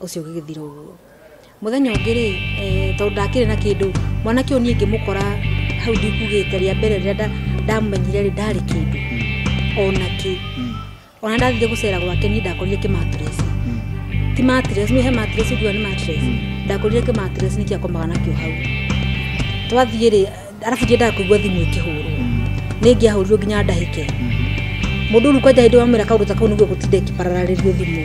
Ũcio ũgĩgĩthira ũguo. Mũthenya ũngĩ rĩ, tondũ ndakĩrĩ na kĩndũ, mwanake ũyũ niĩ ngĩmũkora hau ndikugĩte rĩa mbere rĩrĩa ndamenyire rĩ, ndarĩ kĩndũ ona kĩ. Ona ndathire gũcera gwake niĩ ndakorire kĩmatress. Ti mattress, nĩ he mattress ũngiuga nĩ mattress. Ndakorire kĩmatress nĩkĩo akomaga nakĩo hau. Twathiĩ rĩ, arabu ndiendaga kũigua thimũ ĩkĩhũrwo. Nĩ ingĩahũrirwo nginya ndahĩke. Mũndũ rĩu kwanja hĩndĩ wamwĩra kaũndũ ta kau nĩguo gũtinda ĩkĩpararĩrio thimũ.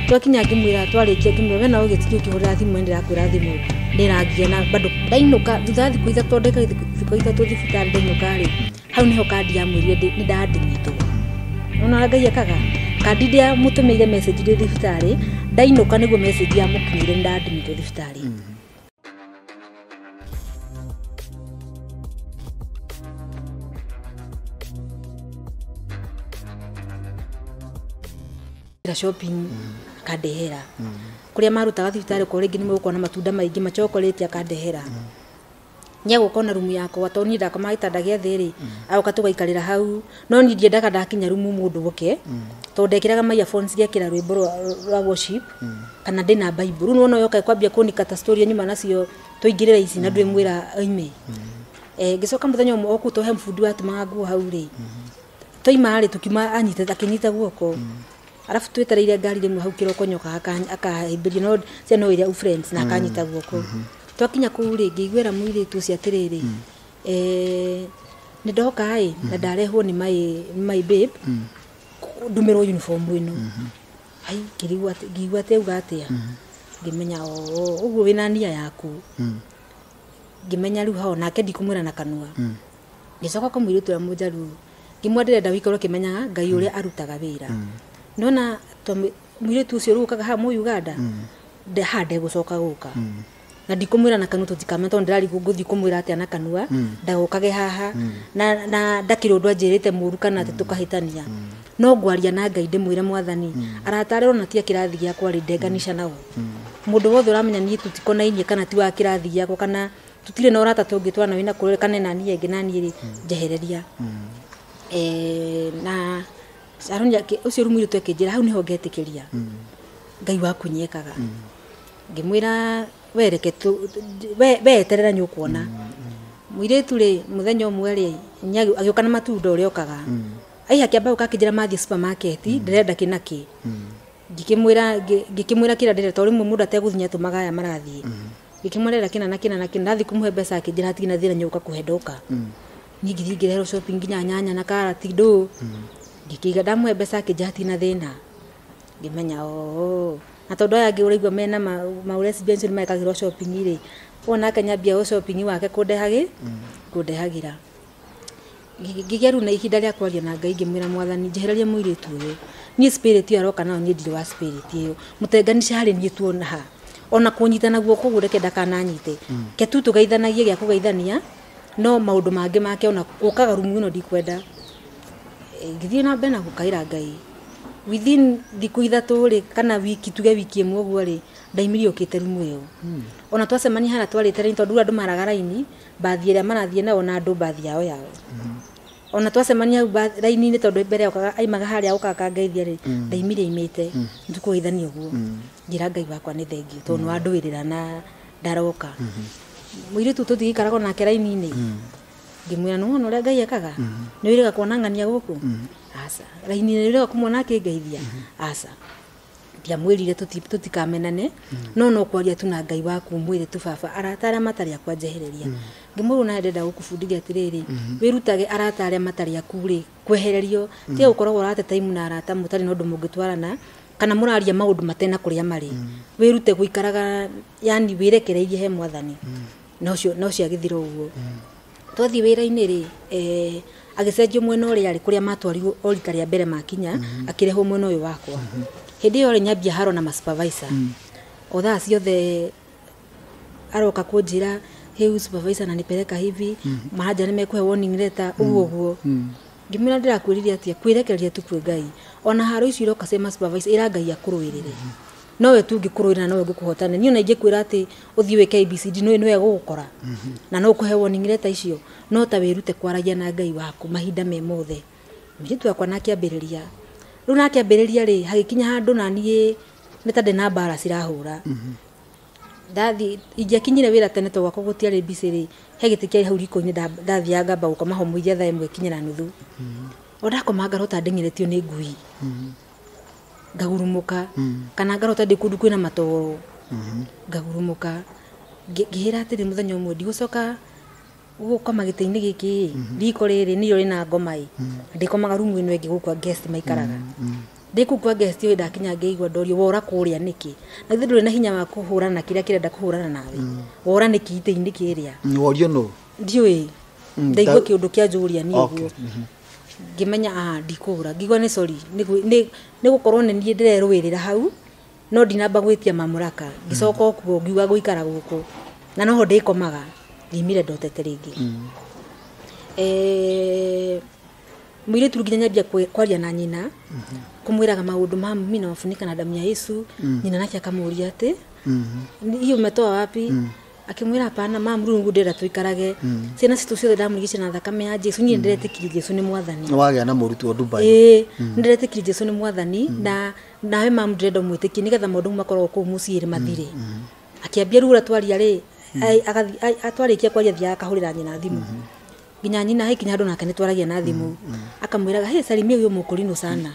Twakinya ngĩmwĩra, twarĩkia ngĩmwĩra, we no ũgĩtinde ũkĩhũrĩra thimũ, ndĩrakwĩra thimũ nĩĩrangia na bado ndainũka thutha wa thikũ ithatũ, ndeka thikũ ithatũ thibitarĩ ndainũka rĩ, hau nĩho kandi yamwĩrire nĩ ndadmitwo. Nĩwona ũrĩa Ngai ekaga? Kandi ndiamũtũmĩire message ndĩ thibitarĩ, ndainũka nĩguo message yamũkinyĩire nĩ ndadmitwo thibitarĩ. Shopping akandehera. Kũrĩa marutaga thibitarĩ okorwo rĩngĩ nĩ mũgũkorwo na matunda maingĩ ma chocolate akandehera. Nĩegũka ona rumu yakwa tondũ niĩ ndakomaga gĩtanda gĩa thĩ rĩ, agoka tũgaikarĩra hau. No niĩ ndiendaga ndakinya rumu mũndũ oke, tondũ ndekĩraga ma earphones ngekĩra rwĩmbo rwa worship, kana ndĩna Bible. Rĩu nĩwona yoka ĩkwambia kũnikata story nyuma nacio tũingĩrĩra ici na ndwĩmwĩra oime. Ngĩcoka mũthenya ũmwe o kũu tondũ he mũbundi watumaga nguo hau rĩ, twaima rĩ tũkiuma anyitĩte akĩnyita guoko. Arabu twetereire ngari rĩmwe hau kĩroko nyoka akahĩmbĩria no cia no ĩrĩa friends na akanyita guoko. Twakinya kũu rĩ, ngĩiguĩra mũirĩtu ũcio atĩrĩrĩ, nĩ ndoka ĩ, na ndarehwo nĩ my babe, ndumĩrwo uniform ĩno. Ai, ngĩrigwo atĩ, ngĩigua atĩ auga atĩa. Ngĩmenya oo, ũguo wĩna nia yaku. Ngĩmenya rĩu hao nake ndikũmwĩra na kanua. Ngĩcoka kwa mũirĩtu ũrĩa mũnjaruo, ngĩmwĩra ndĩrenda ũikare ũkĩmenyaga Ngai ũrĩa arutaga wĩra. Nĩwona mũirĩtu ũcio rĩu ũkaga haha mũ Uganda, haha ndegũcoka gũka. Na ndikũmwĩra na kanua tũtikamenya tondũ ndĩrarigwo ngũthiĩ kũmwĩra atĩa na kanua, ndagũkage haha, na ndakĩrĩ ũndũ anjĩrĩte mũru kana atĩ tũkahĩtania. No ngwaria na Ngai ndĩmwĩre Mwathani, arata arĩa ũrona ti a kĩrathi gĩakwa rĩ, ndenganisha nao. Mũndũ wothe ũramenya niĩ tũtikonainie kana ti wa kĩrathi gĩakwa kana tũtirĩ na ũrata tũngĩtwarana wĩna kũrĩa kana na niĩ ĩngĩ na niĩ rĩ, njehereria. Na Sharon ũcio rĩu mũirĩtu akĩnjĩra hau nĩho ngetĩkĩria. Ngai waku nĩekaga. Ngĩmwĩra we reke we eterera nĩũkuona. Mũirĩtu rĩ, mũthenya ũmwe rĩ, agĩũka na matunda ũrĩa okaga. Ai akĩamba gũka akĩnjĩra mathiĩ supermarket, ndĩrenda kĩ na kĩ. Ngĩkĩmwĩra kĩrĩa ndĩrenda, tondũ rĩmwe mũndũ ategũthiĩ nĩatũmaga aya marathiĩ. Ngĩkĩmwĩra ndĩrenda kĩna na kĩna na kĩna, ndathiĩ kũmũhe mbeca akĩnjĩra hatirĩ na thĩna nĩũgũka kũhe ndoka. Niĩ ngĩthiĩ ngĩreherwo shopping nginya nyanya na karati ndũ. Ngĩkĩiga ndamũhe mbeca akĩnjĩra hatirĩ na thĩna. Ngĩmenya oo. Na tondũ aya angĩ ũraigua mena ma lesbians nĩ mekagĩrwo shopping rĩ, wona nake nyambia o shopping wake kũndehagĩra. Ngĩgĩa rĩu na ihinda rĩa kwaria na Ngai ngĩmwĩra Mwathani njehererie mũirĩtu ũyũ. Niĩ spirit ĩyo aroka nayo niĩ ndirĩ wa spirit ĩyo. Mũtenganishe harĩ niĩ tuona ha. Ona kũnyitana guoko ũguo reke ndakananyite. Ke tu tũgeithanagie gĩa kũgeithania, no maũndũ mangĩ make ona gũkaga rumu ĩno ndikwenda. Ngĩthiĩ na mbere na gũkaĩra Ngai. Within thikũ ithatũ rĩ, kana wiki, tuge wiki ĩmwe ũguo rĩ, ndaimirie ũkĩte rumu ĩyo. Ona twacemania harĩa twarĩte raini, tondũ andũ maraga raini, bathi ĩrĩa marathiĩ nao na andũ bathi yao yao. Ona twacemania hau raini-inĩ tondũ mbere okaga, aimaga harĩa okaga akangeithia rĩ, ndaimirie aimĩte, nĩtũkũgeithania ũguo. Njĩra Ngai wakwa nĩ thengiũ, tondũ nĩwandũĩrĩra na ndaroka. Mũirĩtu tũtigĩikaraga nake raini-inĩ. Ngĩmwĩra nĩwona ũrĩa Ngai ekaga? Nĩwĩrĩga kuona ng'ania gũkũ? Aca. Raini-inĩ nĩwĩrĩga kũmuona akĩngeithia? Aca. Ndiamwĩrire tũtikamenane, no kwaria tu na Ngai waku ũmwĩre tu baba, arata arĩa matarĩ akwa njehereria. Ngĩmwĩra nawe ndĩrenda gũkũbundithia atĩrĩrĩ, wĩrutage arata arĩa matarĩ aku rĩ, kwehererio. Tiga gũkoragwo ũrate time na arata mũtarĩ na ũndũ mũngĩtwarana, kana mũraria maũndũ matena kũrĩa marĩ. Wĩrute gũikaraga, yani wĩrekereirie he Mwathani. Na ũcio agĩthira ũguo. Twathiĩ wĩra-inĩ rĩ, agĩcenjio mwena ũrĩa arĩ kũrĩa matwarirwo o rita rĩa mbere makinya, akĩrehwo mwena ũyũ wakwa. Hĩndĩ ĩyo rĩ, nyambia haro na ma supervisor. O thaa ciothe aroka kũnjĩra, hey, supervisor ananipeleka hivi, manager nĩmekũhe warning letter, ũguo ũguo. Ngĩmwĩra ndĩrakwĩrire atĩa, kwĩrekereria tu kwĩ Ngai. Ona haro icio iroka cia ma supervisor, ĩra Ngai akũrũĩrĩre. Nowe tu ũngĩkũrũĩrĩra na nowe ũngĩkũhotana. Niĩ ona ingĩkwĩra atĩ ũthiĩ wĩke ABCD, nĩwe gũgũkora. Na no ũkũhe warning letter icio, no ta wĩrute kwaragia na Ngai waku mahinda me mothe. Mũirĩtu wakwa nake ambĩrĩria. Rĩu nake ambĩrĩria rĩ, hagĩkinya handũ na niĩ Nĩ ta ndĩ na mbara cirahũra. Ndathi ingĩakinyire wĩra tene tondũ gwakwa gũtiarĩ busy rĩ, he gĩtĩ kĩarĩ hau riko-inĩ, ndathiaga ngamba gũkoma ho mũiria thaa 1 ikinye na nuthu. O ndakoma ngarota ndeng'eretio nĩ ngui, ngagurumũka, kana ngarota ndĩ kũndũ kwĩna matoro, ngagurumũka. Ngĩhĩra atĩrĩ, mũthenya ũmwe ndigũcoka gũkoma gĩtĩ-inĩ gĩkĩ, riko rĩrĩ nĩrĩo rĩna ngoma ĩ. Ndĩkomaga rumu ĩno ĩngĩ gũkũ kwa guest maikaraga. Ndĩ kũu kwa guest ĩ, ndakinya ngĩigua ndorio, wora kũrĩa nĩkĩ? Na githĩ ndũrĩ na hinya wa kũhũrana na kĩrĩa kĩrenda kũhũrana nawe? Wora nĩkĩ itĩ-inĩ kĩrĩa? Worio nũ? Ndiũĩ. Ndaigua kĩũndũ kĩa njũria niĩ ũguo, ngĩmenya ah, ndikũra. Ngĩigua nĩ sorry, nĩ gũkorwo nĩ niĩ ndĩrerũĩrĩra hau, no ndinamba gwĩtia mamũraka. Ngĩcoka o kuo, ngiuga gũikara gũkũ na noho ndĩkomaga. Ndiumire ndotete rĩngĩ. Mũirĩtu nginya nyambia kwaria na nyina, kũmwĩraga maũndũ ma mimi nawafunika na damu ya Yesu. Nyina nake akamũria atĩ, hiyo umetoa wapi? Akimwĩra, hapana mam, rĩu nĩguo ndĩrenda tũikarage. Ciana citũ ciothe ndamũrigicia na thakame ya Jesu. Niĩ ndĩretĩkirie Jesu nĩ mwathani. Nĩ wagĩa na mũrutwo Dubai. Ĩĩ, nĩndĩretĩkirie Jesu nĩ mwathani, na nawe mam ndĩrenda ũmwĩtĩkie nĩgetha maũndũ mau makoragwo kũu mũciĩ rĩ mathire. Akĩambia rĩu ũrĩa twaria rĩ, atwarĩkia kwaria thiaga akahũrĩra nyina thimũ. Nginya nyina haikinya handũ nake nĩ twaragia na thimũ, akamwĩraga, hey, salimia huyo mũkũrinũ sana.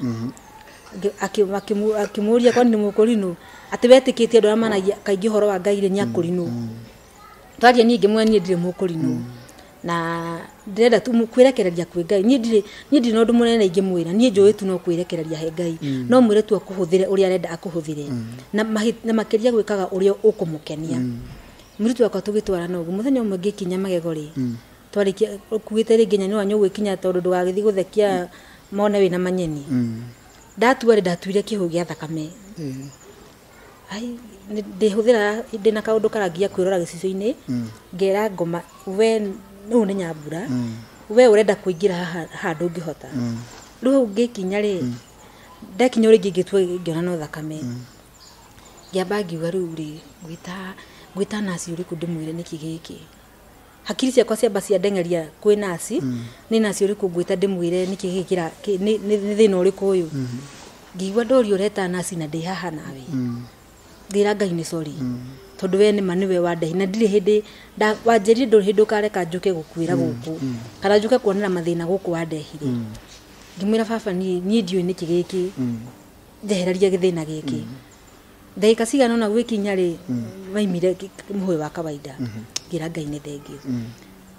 Akĩmũria kwani nĩ mũkũrinũ, atĩ wetĩkĩtie andũ arĩa maragia kaingĩ ũhoro wa Ngai rĩ, nĩ akũrinũ. Twaria niĩ ngĩmwĩra niĩ ndirĩ mũkũrinũ na ndĩrenda tu kwĩrekereria kwĩ Ngai. Niĩ ndirĩ na ũndũ mũnene ingĩmwĩra. Niĩ njũĩ tu no kwĩrekereria he Ngai, no mwĩre tu akũhũthĩre ũrĩa arenda akũhũthĩre, na makĩria gwĩkaga ũrĩa ũkũmũkenia. Mũirĩtu wakwa tũgĩtwarana ũguo, mũthenya ũmwe ngĩkinya magego rĩ, twarĩkia ũkuĩte rĩngĩ nyeni wa nyũgwĩkinya tondũ ndũgagĩthiĩ gũthekia mone wĩna manyeni. Ndatua rĩ, ndatuire kĩhũ gĩa thakame. Ai, ndĩhũthĩra ndĩna kaũndũ karangia kwĩrora gĩcicio-inĩ, ngera ngoma, we ũyũ nĩ Nyambura, we ũrenda kũingĩra haha haha ndũngĩhota. Rĩu hau ngĩkinya rĩ, ndakinya ũrĩa ingĩ ngĩtua ngĩona no thakame. Ngĩamba ngiuga rĩu rĩ, ngwĩta naci ũrĩkũ ndĩmwĩre nĩkĩ gĩkĩ? Hakiri ciakwa ciamba ciandeng'eria kwĩ naci, nĩ naci ũrĩkũ ngwĩta ndĩmwĩre nĩkĩ gĩkĩ nĩ thĩna ũrĩkũ ũyũ? Ngĩigua ndorio, ũreta naci na ndĩ haha nawe. Ngĩra Ngai nĩ sorry, tondũ we nĩma nĩwe wandehi na ndirĩ hĩndĩ wanjĩrire ndũrĩ hĩndĩ ũkareka njũke gũkuĩra gũkũ kana njũke kuonera mathĩna gũkũ wandehire. Ngĩmwĩra, baba, niĩ ndiũĩ nĩkĩ gĩkĩ, njehereria gĩthĩna gĩkĩ. Ndagĩka cigana ũna gwĩkinya rĩ, maimire mũhũĩ wa kawaida. Ngĩra Ngai nĩ thengiũ.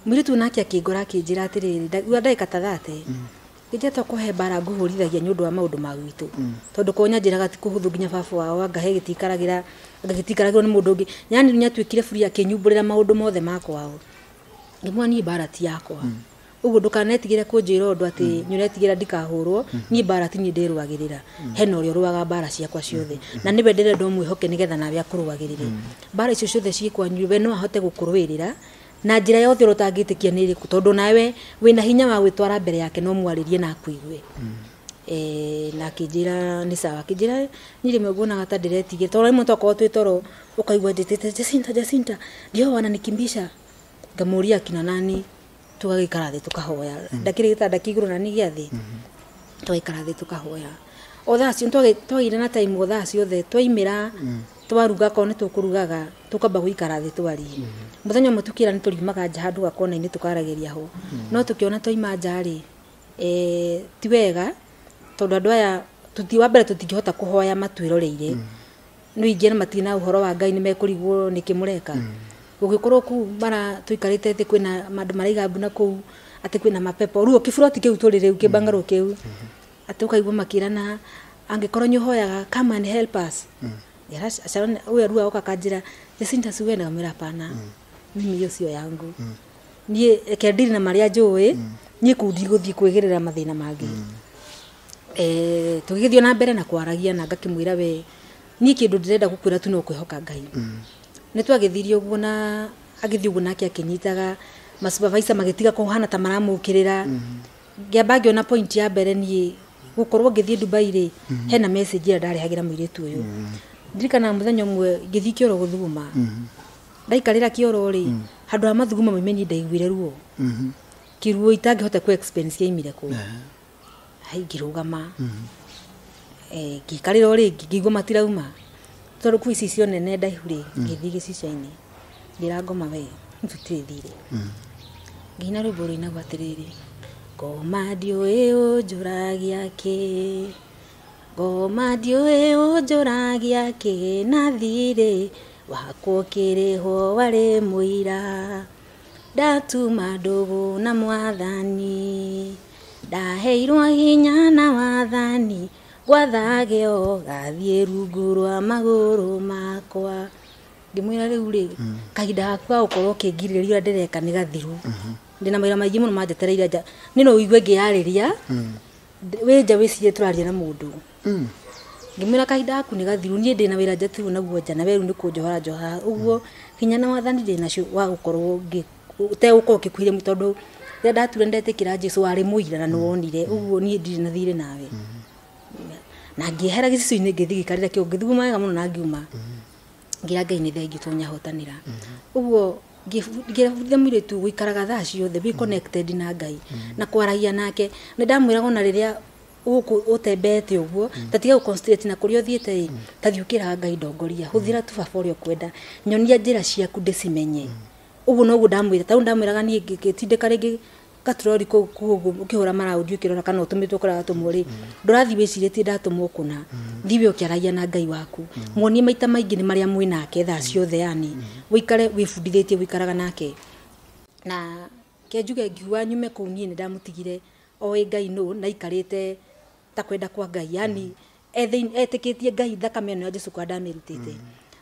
Mũirĩtu nake akĩngora akĩnjĩra atĩrĩrĩ, ndagĩka ta 30 ngĩnjĩra to kũhe mbara ngũhũrithagia nĩ ũndũ wa maũndũ ma gwitũ, tondũ ko nyanjĩraga ti kũhũthũ, nginya baba wao anga he gĩtikaragĩra, anga gĩtikaragĩrwo nĩ mũndũ ũngĩ. Yani nĩatuĩkire buri akĩnyumbũrĩra maũndũ mothe ma kwao. Ngĩmwĩra niĩ mbara ti yakwa, ũguo ndũkanetigĩre kũnjĩra ũndũ atĩ nĩũretigĩra ndikahũrwo. Niĩ mbara ti niĩ ndĩrũagĩrĩra, hena ũrĩa ũrũaga mbara ciakwa ciothe, na nĩwe ndĩrenda ũmwĩhoke nĩgetha nawe akũrũagĩrĩre mbara icio ciothe ciĩ kwanyu. We no ahote gũkũrũĩrĩra na njĩra yothe ũrĩa ũtangĩtĩkia nĩ ĩrĩkũ, tondũ nawe wĩna hinya wa gwĩtwara mbere yake no mwarĩrie na akũigue. Na akĩnjĩra nĩ sawa. Akĩnjĩra niĩ rĩmwe nguonaga ta ndĩretigĩra, tondũ rĩmwe tokorwo twĩ toro ũkaigua njĩtĩte Jacinta, Jacinta, ndio wananikimbisha. Ngamũria akina nani, tũgagĩikara thĩ tũkahoya. Ndakĩrĩ gĩtanda kĩa igũrũ na nĩ gĩa thĩ, tũgaikara thĩ tũkahoya o thaa cio twagĩire na time o thaa ciothe twaimĩra twaruga, korwo nĩ tũkũrugaga tũkamba gũikara thĩ twarie. Mũthenya ũmwe tũkĩra nĩ tũriumaga nja handũ gakona-inĩ tũkaragĩria ho, no tũkĩona twaima nja rĩ, ti wega tondũ andũ aya tũti wa mbere tũtingĩhota kũhoya matwĩroreire. Nĩ ingĩ na matirĩ na ũhoro wa Ngai, nĩ mekũrigwo nĩkĩ mũreka gũgĩkorwo kũu mara tũikarĩte thĩ kwĩna andũ maraiga mbu na kũu atĩ kwĩna mapepo. Rĩu kĩburoti kĩu tũrĩ rĩu kĩmbangarũ kĩu atĩ ũkaigua makĩrana, angĩkorwo nĩ ũhoyaga, come and help us. Yara Sharon huyo arua oka kanjĩra, Jacinta, si wewe? Ngamwĩra, hapana, mimi hiyo sio yangu. Niĩ reke ndiri na marĩa njũĩ, niĩ kũu ndigũthiĩ kwĩgĩrĩra mathĩna mangĩ. Tũgĩgĩthiĩ na mbere na kwaragia na ngakĩmwĩra, we niĩ kĩndũ ndĩrenda gũkwĩra tu no kwĩhoka Ngai. Nĩ twagĩthirie ũguo na agĩthiĩ ũguo nake akĩnyitaga masupervisor magĩtiga kũhana ta maramũkĩrĩra. Ngĩamba ngĩona point ya mbere niĩ gũkorwo ngĩthiĩ Dubai rĩ, hena message ĩrĩa ndarehagĩra mũirĩtu ũyũ. Ndirikanaga mũthenya ũmwe ngĩthiĩ kĩoro gũthuguma, ndaikarĩra kĩoro rĩ, handũ ha mathuguma maime niĩ ndaiguire ruo, kĩruo itangĩhota ku explain ciaimire kũ. Hai, ngĩrũgama, ngĩikarĩra o rĩngĩ, ngĩigua matirauma. Tondũ kwĩ icicio nene ndaihu rĩ, ngĩthiĩ gĩcicio-inĩ ngĩra ngoma we tũtirĩ thirĩ. Ngĩina rwĩmbo rũinagwo atĩrĩrĩ, ngoma ndiũĩ ũnjũragia kĩ, ngoma ndiũĩ ũnjũragia kĩ, na thirĩ wakwa ũkĩrĩhwo warĩ mũira, ndatuma ndũgũ na mwathani, ndaheirwo hinya na wathani, gwathagio gathiĩ rungu rwa magũrũ makwa. Ngĩmwĩra rĩu rĩ, kahinda gaku ga gũkorwo ũkĩngirĩrĩria ũrĩa ndĩreka nĩ gathiru. Ndĩna mawĩra maingĩ mũno manjetereire nja, niĩ no ũigue ngĩyarĩria wĩ nja wĩcirie tũraria na mũndũ. Ngĩmwĩra kahinda gaku nĩ gathiru, niĩ ndĩna wĩra njetereirwo naguo nja, na we rĩu nĩ kũnjohora njohora ũguo, hinya na wathani ndĩnacio wa gũkorwo ũtegũkorwo ũkĩkuhĩrĩria, tondũ rĩrĩa ndature ndetĩkĩra Jesũ warĩ mũira na nĩwonire, ũguo niĩ ndirĩ na thirĩ nawe. Na ngĩehera gĩcicio-inĩ ngĩthiĩ gĩikarĩra kĩo, ngĩthuguma wega mũno na ngiuma. Ngĩra Ngai nĩ thengiũ tondũ nĩahotanĩra. Ũguo ngĩbundithia mũirĩtu gũikaraga thaa ciothe be connected na Ngai na kwaragia nake. Nĩ ndamwĩraga ona rĩrĩa ũgũkũ ũtembeete ũguo, ta tiga gũ-concentrate na kũrĩa ũthiĩte ĩ, ta thiĩ ũkĩraga Ngai ndongoria, hũthĩra tu baba ũrĩa ũkwenda, nyonia njĩra ciaku ndĩcimenye. Ũguo noguo ndamwĩra, ta rĩu ndamwĩraga niĩ ngĩtindĩka rĩngĩ gaturori kũu ũguo ũkĩhũra maraũndi ũkĩrora kana ũtũmĩtwo kũrĩa watũmwo rĩ, ndũrathiĩ wĩcirĩtie ndatũmwo kũna, thiĩ we ũkĩaragia na Ngai waku, muonie maita maingĩ nĩ marĩa mwĩ nake thaa ciothe, yani ũikare wĩbundithĩtie gũikaraga nake. Na ke njuge ngiuga nyume kũu niĩ nĩ ndamũtigire oĩ Ngai nũ, na aikarĩte ta kwenda kwa Ngai, yani etĩkĩtie Ngai thakame ĩno ya Jesũ kwa ndamĩrutĩte.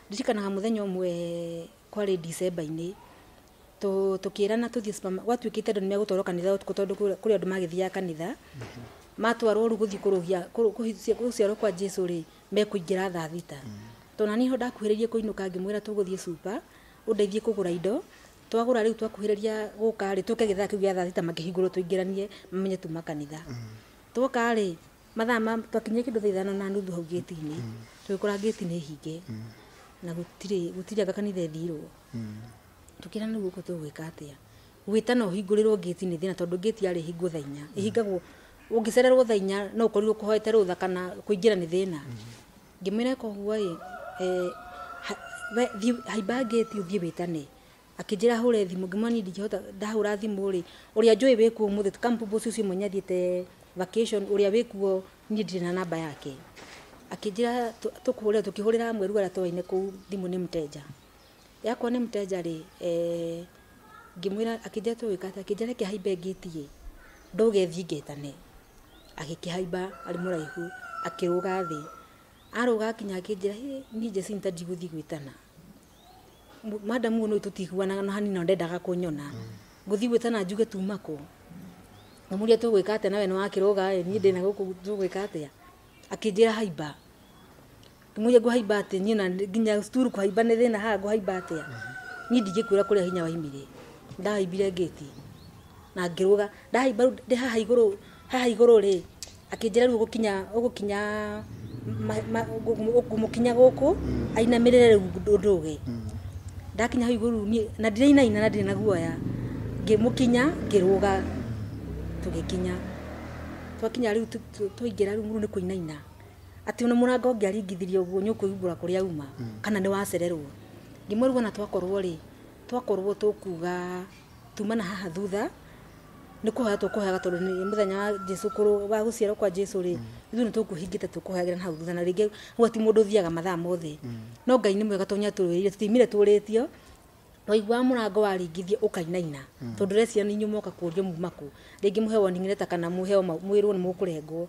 Ndirikanaga mũthenya ũmwe kwarĩ December-inĩ, tũkĩrana tũthiĩ supermarket, gwatuĩkĩte andũ nĩmegũtwarwo kanitha ũtukũ tondũ kũrĩ andũ magĩthiaga kanitha, matwarwo rĩu gũthiĩ kũrũgia gũciarwo kwa Jesũ rĩ, mekũingĩra thaa thita. Tondũ nani ho ndakuhĩrĩirie kũinũka ngĩmwĩra tũgũthiĩ super, ũndeithie kũgũra indo, twagũra rĩu twakuhĩrĩria gũka rĩ, tũke gĩthaa kĩu gĩa thaa thita makĩhingũrwo tũingĩranie mamenye tuma kanitha. Twoka rĩ, mathaa ma twakinyire kĩndũ thaa 5:30 hau gĩti-inĩ, tũgĩkora gĩti nĩ hinge, na gũtirĩ anga kanitha ĩthirwo. Tũkĩrana rĩu gũkũ tũgwĩka atĩa, gwĩtana ũhingũrĩrwo gĩti nĩ thĩna, tondũ gĩti yarĩ hingwo thaa inya, ĩhingagwo ũngĩcererwo thaa inya no ũkorirwo ũkũhoete rũtha kana kũingĩra nĩ thĩna. Ngĩmwĩra koguo ĩ, thiĩ haimba gĩti ũthiĩ wĩtane. Akĩnjĩra hũre thimũ, ngĩmwĩra niĩ ndingĩhota, ndahũra thimũ rĩ, ũrĩa njũĩ wĩkuo ũmũthĩ, kambu ũcio ũmwe nĩathiĩte vacation, ũrĩa wĩkuo niĩ ndirĩ na namba yake. Akĩnjĩra tũkũhũrĩra, tũkĩhũrĩra mweru arĩa twaine kũu thimũ nĩ mteja. Yakwa nĩ mteja rĩ, ngĩmwĩra, akĩnjĩra tũgwĩka atĩa, akĩnjĩra reke haimbe ngĩti ĩ, ndũge thiĩ ngetane. Agĩkĩhaimba arĩ mũraihu, akĩrũga thĩ. Arũga akinya akĩnjĩra, hĩ, niĩ Jacinta ndigũthiĩ gwĩtana. Madam ũyũ nĩ tũtiguanaga na hanini na ndendaga kũnyona. Ngũthiĩ gwĩtana njuge tuma kũ. Ngĩmũria tũgwĩka atĩa nawe nĩ wakĩrũga ĩ, niĩ ndĩna gũkũ tũgwĩka atĩa. Akĩnjĩra haimba. Ngĩmũria ngũhaimba atĩa, niĩ na nginya cukuru kũhaimba nĩ thĩna haha ngũhaimba atĩa. Niĩ ndingĩkwĩra kũrĩa hinya waimire. Ndahaimbire ngĩti na ngĩrũga, ndahaimba rĩu ndĩ haha igũrũ, haha igũrũ rĩ, akĩnjĩra rĩu ũgũkinya ngũmũkinya gũkũ, ainamĩrĩre rĩu ndũge. Ndakinya hau igũrũ niĩ na ndirainaina na ndirĩ na guoya, ngĩmũkinya ngĩrũga, tũgĩkinya. Twakinya rĩu twaingĩra rĩu mũndũ nĩ kũinaina, atĩ ona mũrango ũngĩaringithirie ũguo nĩ ũkwĩhumbũra kũrĩa auma, kana nĩ wacererwo. Ngĩmwĩra rĩu ona twakorwo rĩ, twakorwo tũkuga tuma na haha thutha, nĩ kũhoya tũkũhoyaga tondũ nĩ mũthenya wa Jesũ wa gũciarwo kwa Jesũ rĩ, ithuĩ nĩ tũkũhingĩte tũkũhoyagĩra na hau thutha, na rĩngĩ gũtirĩ ti mũndũ ũthiaga mathaa mothe. No Ngai nĩ mwega tondũ nĩatũrũĩrĩire, tũtiumire tũrĩtio, waiguaga mũrango waringithio ũkainaina, tondũ ũreciria nĩ inyuĩ mwoka kũrio muma kũ, rĩngĩ mũheo warning letter kana mũheo mwĩrwo nĩ mũkũrengwo.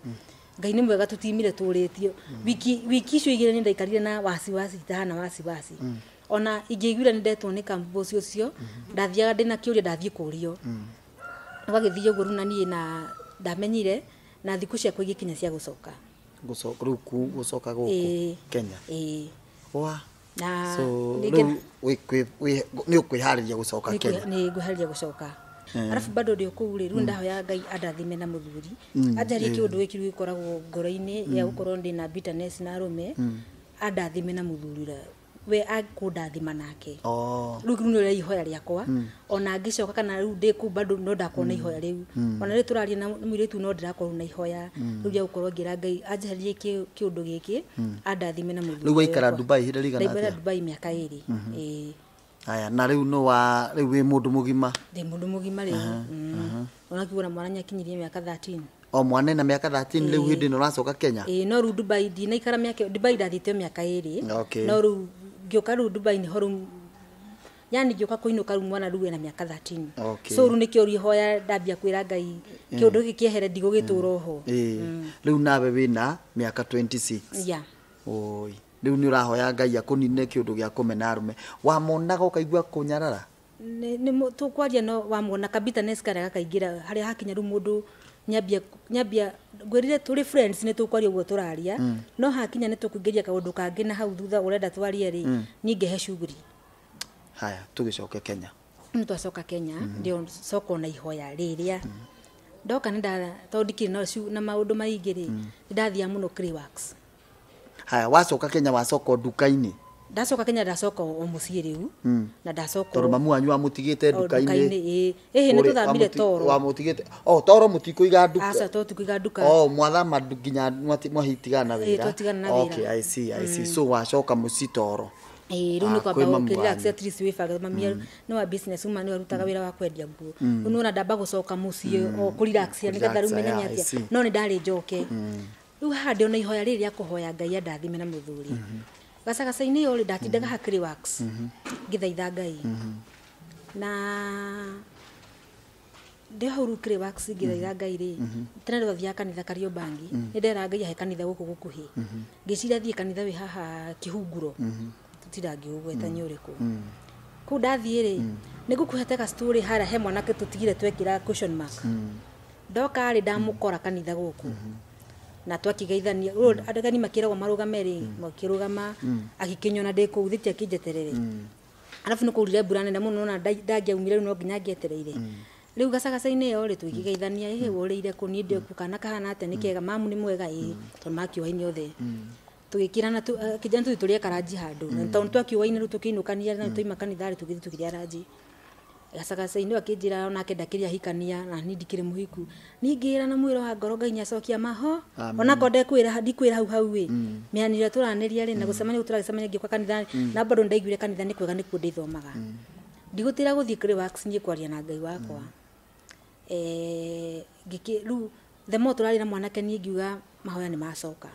Ngai nĩ mwega tũtiumire tũrĩtio. Wiki icio igĩrĩ nĩ ndaikarire na wasiwasi, itahana wasiwasi. Ona ingĩaiguire nĩ ndetwo nĩ campus ũcio, ndathiaga ndĩna kĩũria ndathiĩ kũrio. Gwagĩthiĩ ũguo rĩu na niĩ na ndamenyire, na thikũ ciakwa igĩkinya cia gũcoka. Gũcoka rĩu gũcoka gũkũ Kenya. Ĩĩ. Wa. Na So rĩu nĩ ũkwĩharĩria gũcoka Kenya. Nĩ ngwĩharĩria gũcoka. Arabu bado ndĩ o kũu rĩ, rĩu ndahoya Ngai andathime na mũthuri. Anjarie kĩũndũ gĩkĩ rĩu gĩkoragwo ngoro-inĩ ya gũkorwo ndĩna bitterness na arũme, andathime na mũthuri ũrĩa we akũndathima nake. Oh. Rĩu rĩu nĩrĩo ihoya rĩakwa ona ngĩcoka kana rĩu ndĩ kũu bado no ndakorwo na ihoya rĩu ona rĩu tũraria na mũirĩtu no ndĩrakorwo na ihoya rĩu rĩa gũkorwo ngĩra Ngai anjeherie kĩũndũ gĩkĩ andathime na mũthuri. Rĩu waikara Dubai ihinda rĩigana Ndaikara atĩa? Dubai mĩaka 2. Ĩĩ. Aya, na rĩu no wa rĩu wĩ mũndũ mũgima. Ndĩ mũndũ mũgima rĩu. Ona kiugo na mwana nĩakinyirie mĩaka 13. O mwana ena mĩaka 13 rĩu hĩndĩ ĩno ũracoka Kenya. Ĩĩ, no rĩu Dubai ndinaikara mĩaka, Dubai ndathiĩte o mĩaka 2. Okay. No rĩu ngĩũka rĩu Dubai nĩho rĩu yani ngĩũka kũinũka rĩu mwana rĩu ena mĩaka 13. Okay. So rĩu nĩkĩo ihoya ndambia kwĩra Ngai kĩũndũ gĩkĩ kĩehere ndigũgĩtũra oho. Ĩĩ. Rĩu nawe wĩna mĩaka 26. Yeah. Oi. Rĩu nĩ ũrahoya Ngai akũnine kĩũndũ gĩa kũmena arũme. Wamonaga ũkaigua kũnyarara? Nĩ tũkwaria no wamwona ka bitterness karĩa gakaingĩra harĩa hakinya rĩu mũndũ nyambia ngwĩrire tũrĩ friends nĩ tũkwaria ũguo tũraria no hakinya nĩ tũkũingĩria kaũndũ kangĩ na hau thutha ũrenda twarie rĩ niĩ ngehe shughuli. Haya, tũgĩcoke Kenya. Nĩ twacoka Kenya ndio coka na ihoya rĩrĩa ndoka nĩ nda tondũ ndikĩrĩ na maũndũ maingĩ rĩ nĩ ndathiaga mũno Clayworks. Haya, wacoka Kenya wacoka nduka-inĩ. Ndacoka Kenya ndacoka o mũciĩ rĩu na ndacoka Tondũ mamu wanyu wamũtigĩte nduka-inĩ. ĩĩ ĩhĩ nĩ tũthamire toro. Wamũtigĩte. Oh, toro mũtikũiga nduka. Aca to tũkũiga nduka. Oh, mwathama nginya mwahitigana na Ĩĩ, wĩra. twatigana na wĩra. Okay, I see, I see. So wacoka mũciĩ toro. Ĩĩ, rĩu nĩ Ah, kwamba kwĩ mamu ũkĩrelax wanyu. at least wĩbange mami nĩ wa business woman nĩ arutaga wĩra wa kwendia nguo. Rĩu nĩwona ndamba gũcoka mũciĩ o kũrelax nĩgetha rĩu Kũrelax, menye yeah, I atĩa. see. No nĩ ndarĩ njoke. Rĩu haha ndĩ ona ihoya rĩrĩ rĩa kũhoya Ngai andathime na mũthuri. Gacagaca-inĩ ĩyo rĩ ndatindaga ha Clayworks ngĩthaitha Ngai. Na ndĩ hau rĩu Clayworks ngĩthaitha Ngai rĩ tene twathiaga kanitha Kariobangi nĩ ndera Ngai ahe kanitha gũkũ gũkuhĩ. Ngĩciria thiĩ kanitha wĩ haha Kĩhunguro tũtirangĩũgweta nĩ ũrĩkũ. Kũu ndathiĩ rĩ nĩ ngũkũhete ka story harĩa he mwanake tũtigire twekĩra question mark. Ndoka rĩ ndamũkora kanitha gũkũ na twakigeithania andũ makĩragwo marũgame rĩ makĩrũgama agĩkĩnyona ndĩ kũu thĩti akĩnjeterere. Arabu nĩ kwaurire mbura nene mũno na ndangĩaumire rĩu no nginya ngĩetereire. Rĩu gacagaca-inĩ ĩyo rĩ tũgĩkĩgeithania ĩhĩ ũrĩire kũ niĩ ndĩ kũ kana kahana atĩa nĩ kega mamu nĩ mwega ĩĩ tondũ makĩũaine othe. Tũgĩkĩrana akĩnjĩra tũthiĩ tũrĩe karanji handũ na tondũ twakiũaine rĩu tũkĩinũkania na twaima kanitha rĩ tũgĩthiĩ tũkĩrĩa ranji. Gacagaca-inĩ ĩyo akĩnjĩra onake ndakĩrĩ ahikania na niĩ ndikĩrĩ mũhiku. Niĩ ngĩĩra na mwĩra wa ngoro Ngai nĩacokia maho onakorwo ndekwĩra ndikwĩra hau hau ĩ mĩaranĩrio tũranĩria rĩ na gũcemania tũragĩcemania ngĩũka kanitha na bado ndaiguire kanitha nĩ kwega nĩkuo ndĩthomaga. Ndigũtĩra gũthiĩ Clayworks niĩ kwaria na Ngai wakwa. Rĩu the more tũraria na mwanake niĩ ngiuga mahoya nĩ macoka.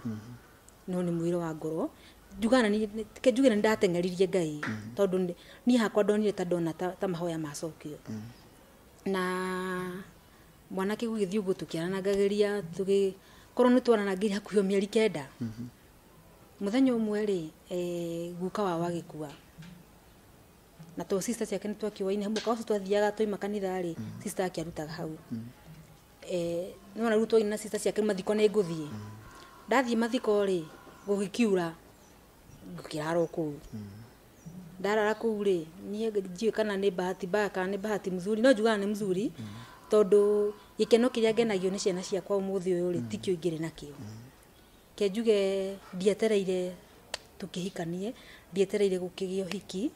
No nĩ mwĩra wa ngoro njugaga njuge nĩ ndateng'eririe Ngai tondũ niĩ hakwa ndonire ta ndona ta mahoya macokio. Na mwanake gũgĩthiĩ ũguo tũkĩaranangagĩria tũgĩkorwo nĩ twaranangĩria hakuhĩ o mĩeri 9. Mũthenya ũmwe rĩ guka wao agĩkua. Na to sister ciake nĩ twakiũaine mũka ũcio twathiaga twaima kanitha rĩ sister ake arutaga hau. Nĩwona rĩu twaina na sister ciake mathiko nĩ ngũthiĩ. Ndathiĩ mathiko rĩ gũgĩkiura ngĩkĩrara o kũu. Ndarara kũu rĩ niĩ ndiũĩ kana nĩ bahati mbaya kana nĩ bahati mzuri no njugaga nĩ mzuri tondũ gĩkeno kĩrĩa ngenagio nĩ ciana ciakwa ũmũthĩ ũyũ rĩ tikĩo ingĩrĩ nakĩo. Ke njuge ndietereire tũkĩhikanie ndietereire gũkĩgĩa ũhiki.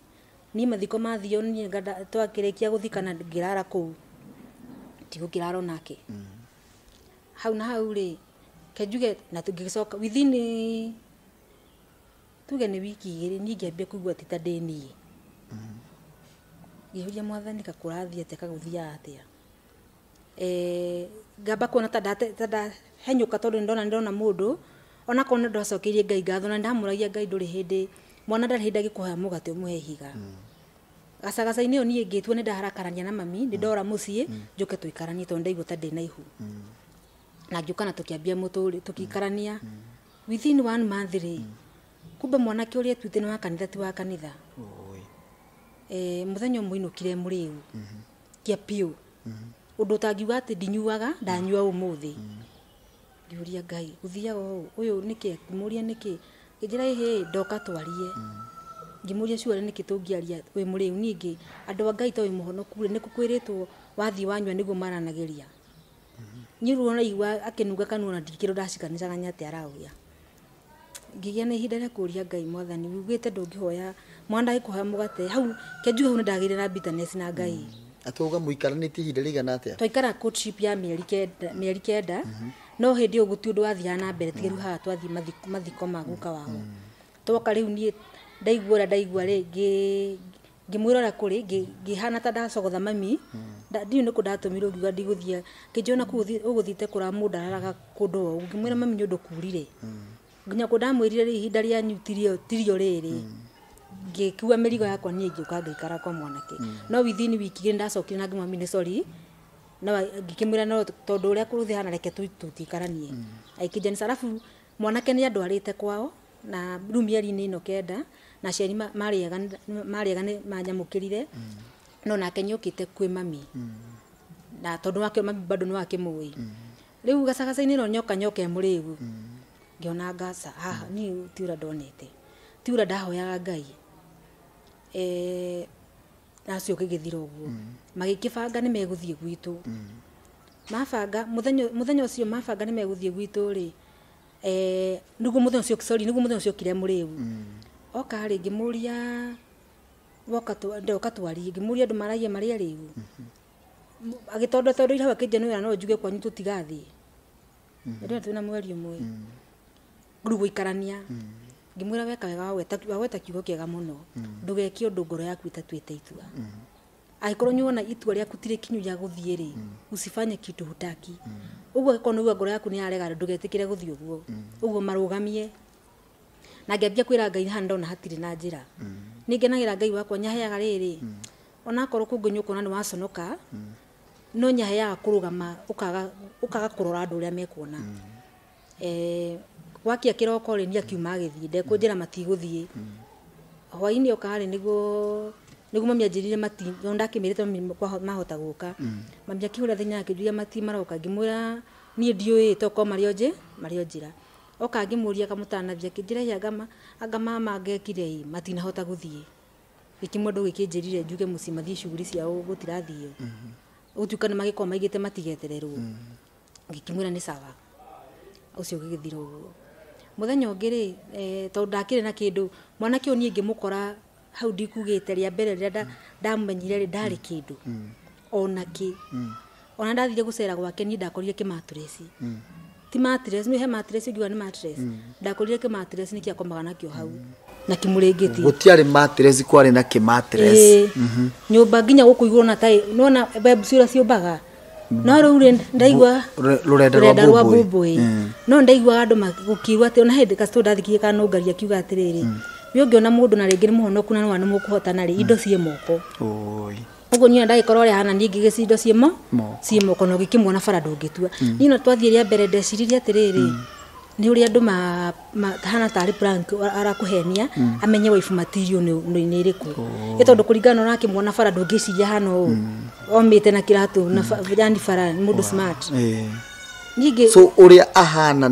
Niĩ mathiko mathio niĩ twakĩrĩkia gũthikana ngĩrara kũu ndigũkĩrara onake. Hau na hau rĩ ke njuge na tũngĩgĩcoka within tuge nĩ wiki 2 niĩ ngĩambia kũigua ti ta ndĩ niĩ. Ngĩũria mwathani kakũrathiĩ atĩa kagũthiaga atĩa. Ngamba kuona ta ndahenyũka tondũ nĩ ndona mũndũ onakorwo nĩ ndacokeirie Ngai ngatho na ndamũragia Ngai ndũrĩ hĩndĩ mwana ndarĩ hĩndĩ angĩkũhoya mũgate ũmũhe ihiga. Gacagaca-inĩ ĩyo niĩ ngĩtua nĩ ndaharakarania na mami nĩ ndora mũciĩ njũke tũikaranie tondũ ndaigua ta ndĩ na ihu. Na ngĩũka na tũkĩambia mũtũrĩ tũkĩikarania within 1 month rĩ kumbe mwanake ũrĩa etuĩte nĩ wa kanitha ti wa kanitha. Mũthenya ũmwe ainũkire mũrĩu kĩa piũ ũndũ ũtangiuga atĩ ndinyuaga ndanyua ũmũthĩ. Ngĩũria Ngai gũthiaga ũũ ũyũ nĩkĩ ngĩmũria nĩkĩ ngĩnjĩra ĩhĩ ndoka twarie. Ngĩmũria ciũria nĩkĩ tũngĩaria wĩ mũrĩu ningĩ andũ a Ngai to wĩ mũhonoku rĩ nĩkũ kwĩrĩtwo wathiĩ wanyua nĩguo maranagĩria. Niĩ rĩu ona igua akĩnunga kanua na ndikĩrĩ ndacikanĩcagania atĩ arauga. Ngĩgĩa na ihinda rĩa kũũria Ngai, Mwathani, ugĩte ndũngĩhoya mwana ndagĩkũhoya mũgate hau kĩnjuge hau nĩndagĩire na bitterness na Ngai. Atĩ mũikaranĩtie ihinda rĩigana atĩa? Twaikara courtship ya mĩeri 9, no hĩndĩ ĩyo gũtirĩ ũndũ wathiaga na mbere tiga rĩu haha twathiĩ mathiko ma guka wao. Twoka rĩu niĩ ndaigua ũrĩa ndaigua rĩ, ngĩmwĩra ũrĩa kũrĩ, ngĩhana ta ndacogotha mami. Ndiũĩ nĩkũ ndatũmirwo ngiuga ndigũthiĩ, akĩnjĩra kũu ũgũthiĩte kũra mũndũ araraga kũndũ o ũguo. Ngĩmwĩra mami nĩ ũndũ kurire, nginya kũ ndamwĩrire rĩ, ihinda rĩanyu tirio rĩrĩ. Ngĩkua mĩrigo yakwa niĩ ngĩũka ngĩikara kwa mwanake, no within wiki igĩrĩ ndacokire na ngĩmwĩra mami nĩ sorry, no ngĩkĩmwĩra no tondũ ũrĩa kũrũthĩ hana reke tũtikaranie. Agĩkĩnjĩra nĩ sawa. Arabu mwanake nĩ andwarĩte kwao na rĩu mĩeri-inĩ ĩno 9, na aciari marĩ ega nĩ manyamũkĩrire, no nake nĩokĩte kwĩ mami na tondũ wake mami bado nĩ wakĩmũĩ. Rĩu gacagaca-inĩ ĩno nyoka nyoka ĩ mũrĩu, ngĩona ngaca haha niĩ ti ũrĩa ndonete, ti ũrĩa ndahoyaga Ngai. Acio gĩgĩthira ũguo, magĩkĩbanga nĩ megũthiĩ gwitũ. Mabanga mũthenya ũcio, mabanga nĩ megũthiĩ gwitũ rĩ, nĩguo mũthenya ũcio, sorry, nĩguo mũthenya ũcio okire mũrĩu. Oka rĩ, ngĩmũria woka ndoka twarie, ngĩmũria andũ maragia marĩ arĩu. Agĩtonda tondũ ira hau akĩnjia nĩ wĩra no njuge kwanyu tũtigathiĩ. Ndĩrona twĩna mweri 1 rĩu gũikarania. Ngĩmwĩra weka wega, wagweta kiugo kĩega mũno, ndũgeke ũndũ ngoro yaku ĩtatuĩte itua. Angĩkorwo nĩwona itua rĩaku ti rĩkinyu rĩa gũthiĩ rĩ, usifanye kitu hutaki. Ũguo angĩkorwo nĩũigua ngoro yaku nĩ yarega, ndũgetĩkĩre gũthiĩ ũguo ũguo, marũgamie. Na ngĩambia kwĩra Ngai haha ndona hatirĩ na njĩra. Nĩ ngenagĩra Ngai wakwa nyaheaga rĩrĩ, onakorwo kũngĩ nĩ ũkuona nĩ waconoka, no nyaheaga kũrũgama ũkaga kũrora andũ ũrĩa mekuona. Gwakia kĩroko rĩ, niĩ akiuma agĩthiĩ, ndekũnjĩra matigũthiĩ. Hwainĩ oka rĩ, nĩguo mami anjĩrire mati, no ndakĩmĩrĩte mami mahota gũka. Mami akĩhũra thĩna akĩnjũria mati maroka, ngĩmwĩra niĩ ndiũĩ tokorwo marĩ o njĩra. Oka ngĩmũria kamũtanathia, akĩnjĩra ĩ anga mama ngekire ĩ matinahota gũthiĩ. Gĩkĩmwe ndũgĩkĩnjĩrire njuge mũciĩ mathiĩ shughuli ciao gũtirathio. Gũtuĩka nĩ magĩkorwo maigĩte matigetererwo. Ngĩkĩmwĩra nĩ sawa. Ũcio ũgĩgĩthira ũguo. Mũthenya ũngĩ rĩ, tondũ ndakĩrĩ na kĩndũ, mwanake ũyũ niĩ ngĩmũkora hau ndikugĩte rĩa mbere rĩrĩa ndamumenyire rĩ, ndarĩ kĩndũ ona kĩ. Ona ndathire gũcera gwake niĩ ndakorire kĩmatureci. Ti mattress, nĩ he mattress ũngiuga nĩ mattress. Ndakorire kĩmatureci nĩkĩo akomaga nakĩo hau na kĩmũrĩngĩti. Gũtiarĩ mattress, kwarĩ na kĩmatress. Ĩĩ. Nyũmba nginya gũkũ igũrũ na tai nona webs ũrĩa ciũmbaga, no rĩu rĩ ndaigua Rũrenda rwa rũrenda rwa mbũmbũĩ. Mbũmbũĩ, no ndaiguaga andũ gũkiuga atĩ ona hĩndĩ kacitũ ndathikirie kana nũngaria akiuga atĩrĩrĩ, we ũngĩona mũndũ na rĩngĩ nĩ mũhonoku na nĩwa nĩ mũkũhotana rĩ, indo ciĩ moko. Oi. Ũguo niĩ ndagĩkorwo ũrĩa hana niĩ ngĩgĩci indo ciĩ mo Moko. ciĩ moko na ũgĩkĩmuona bara ndũngĩtua. Niĩ no twathiĩ rĩa mbere ndeciririe atĩrĩrĩ, nĩ ũrĩa andũ hana tarĩ prank arakũhenia amenye wife material nĩ ĩrĩkũ, ĩ tondũ kũringana na ũrakĩmuona bara ndũngĩciria hana ũũ omĩte na kĩratũ na yani bara nĩ mũndũ smart. Ningĩ So ũrĩa ahana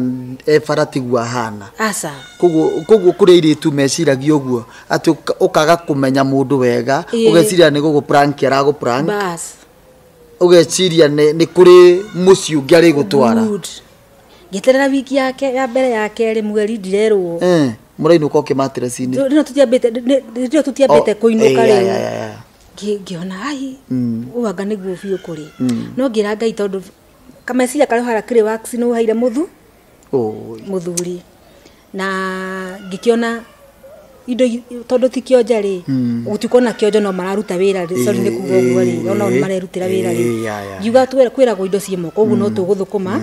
e bara tiguo ahana? Aca. Koguo kũrĩ airĩtu meciragia ũguo atĩ ũkaga kũmenya mũndũ wega, ũgeciria nĩ gũgũ prank aragũ prank, bas ũgeciria nĩ kũrĩ mũciĩ ũngĩ arĩ gũtwara. Good. Ngĩeterera wiki yake ya mbere, ya kerĩ, mweri ndirerwo. Mũrainũka o kĩmatireci-inĩ? Rĩno tũtiambĩte kũinũka rĩu. Ngĩona ai ũyũ anga nĩguo biũ kũrĩ, no ngĩra Ngai tondũ kameciria karĩa hara kĩrĩ wax nĩ ũheire mũthu mũthuri na ngĩkĩona indo tondũ ti kĩonje rĩ, gũtuĩka ona kĩonje no mararuta wĩra rĩ, sorry nĩ kuga ũguo rĩ, ona nĩ marerutĩra wĩra rĩ, ngiuga kwĩragwo indo ciĩ moko, ũguo no tũgũthũkũma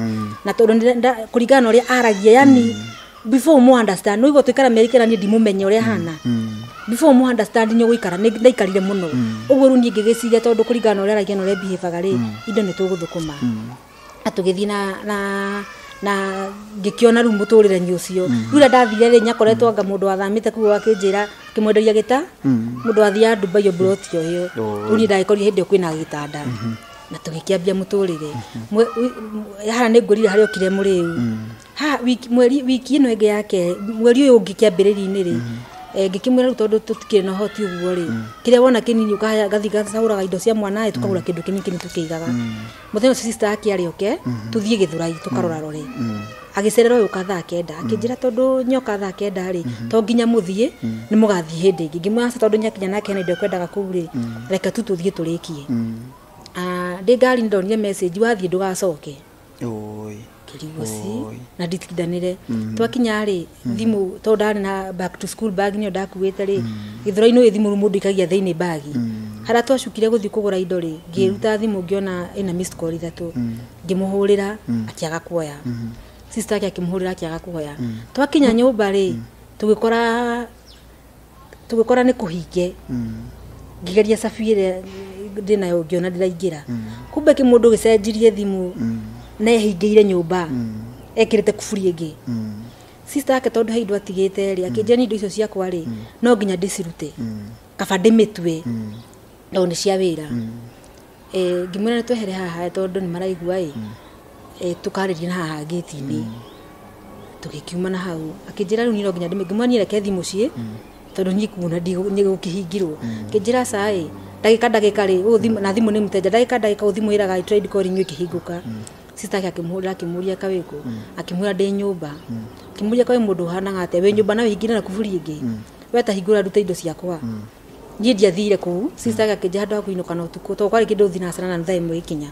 na tondũ kũringana na ũrĩa aragia, yani before mu understand no igua tũikara mĩeri 9 niĩ ndimũmenye ũrĩa hana, before mu understand nĩ ũgũikara nĩ ndaikarire mũno ũguo. Rĩu niĩ ngĩgĩciria tondũ kũringana na ũrĩa aragia na ũrĩa behavior rĩ, indo nĩ tũgũthũkũma na tũgĩthiĩ na ngĩkĩona rĩu mũtũrĩre-inĩ ũcio. Rĩu rĩrĩa ndathire rĩ, nyakoretwo anga mũndũ wathamĩte kũu akĩnjĩra akĩmwenderia gĩta mũndũ wathiaga Dubai o plot o ĩyo. Rĩu niĩ ndagĩkorire hĩndĩ ĩyo kwĩna gĩtanda na tũgĩkĩambia mũtũrĩre. Haha nĩ ngwĩrire harĩa okire mũrĩu haha wiki, mweri wiki ĩno ĩngĩ yake, mweri ũyũ ũngĩ kĩambĩrĩria-inĩ rĩ, Ngĩkĩmwĩra rĩu tondũ tũtikĩrĩ na ũhoti ũguo rĩ, kĩrĩa wona kĩnini ũkahaya gathiĩ gacagũraga indo cia mwana ĩ, tũkagũra kĩndũ kĩnini kĩnini tũkĩigaga. Mũthenya ũcio sister yake arĩ oke, tũthiĩ Gĩthũrai tũkarora rore. Agĩcerera ũyũ ka thaa 9, akĩnjĩra tondũ nyoka thaa 9 rĩ, to nginya mũthiĩ, nĩ mũgathiĩ hĩndĩ ĩngĩ. Ngĩmwĩra aca tondũ nĩakinya nake hena indo ekwendaga kũu rĩ, reke tu tũthiĩ tũrĩkie. Ndĩ ngari nĩndonire message wathiĩ ndũgacoke. Oi. Kĩrigwo ci na nditindanĩre. Twakinya rĩ, thimũ tondũ ndarĩ na back to school bag nĩyo ndakuĩte rĩ, Gĩthũrai-inĩ ũyũ thimũ mũndũ ikagia thĩinĩ bagi. Harĩa twacukire gũthiĩ kũgũra indo rĩ, ngĩruta thimũ ngĩona ĩna missed call 3, ngĩmũhũrĩra akĩaga kuoya. Sister yake akĩmũhũrĩra akĩaga kuoya. Twakinya nyũmba rĩ, tũgĩkora nĩ kũhinge. Ngĩgeria cabi ĩrĩa ndĩnayo ngĩona ndĩraingĩra. Kumbe kĩmũndũ gĩcenjirie thimũ na ehingĩire nyũmba, ekĩrĩte kuburi ĩngĩ. Sister yake tondũ he indo atigĩte rĩ, akĩnjĩra nĩ indo icio ciakwa rĩ, no nginya ndĩcirute. Kaba ndĩmĩtue, tondũ nĩ cia wĩra. Ngĩmwĩra nĩ twehere haha tondũ nĩ maraigua ĩ, tũkarĩrie na haha gate-inĩ. Tũgĩkiuma na hau. Akĩnjĩra rĩu niĩ no nginya ngĩmwĩra niĩ reke thiĩ mũciĩ, tondũ niĩ kuona nĩ gũkĩhingirwo. Akĩnjĩra aca ĩ, ndagĩka ndagĩka rĩ, ũũ thimũ, na thimũ nĩ mũteja, ndagĩka ndagĩka ũũ thimũ ĩraga I tried calling you ĩkĩhingũka. Sister yake akĩmũhũrĩra akĩmũria ka wĩkũ, akĩmwĩra ndĩ nyũmba. Akĩmũria ka wĩ mũndũ ũhanaga atĩa, wĩ nyũmba na wĩhingĩre na kuburi ĩngĩ. We ta hingũra ndute indo ciakwa. Niĩ ndiathire kũu, sister yake akĩnjĩra handũ ha kũinũka na ũtukũ, tondũ kwarĩ kĩndũ thinacara na thaa 1 ĩkinya.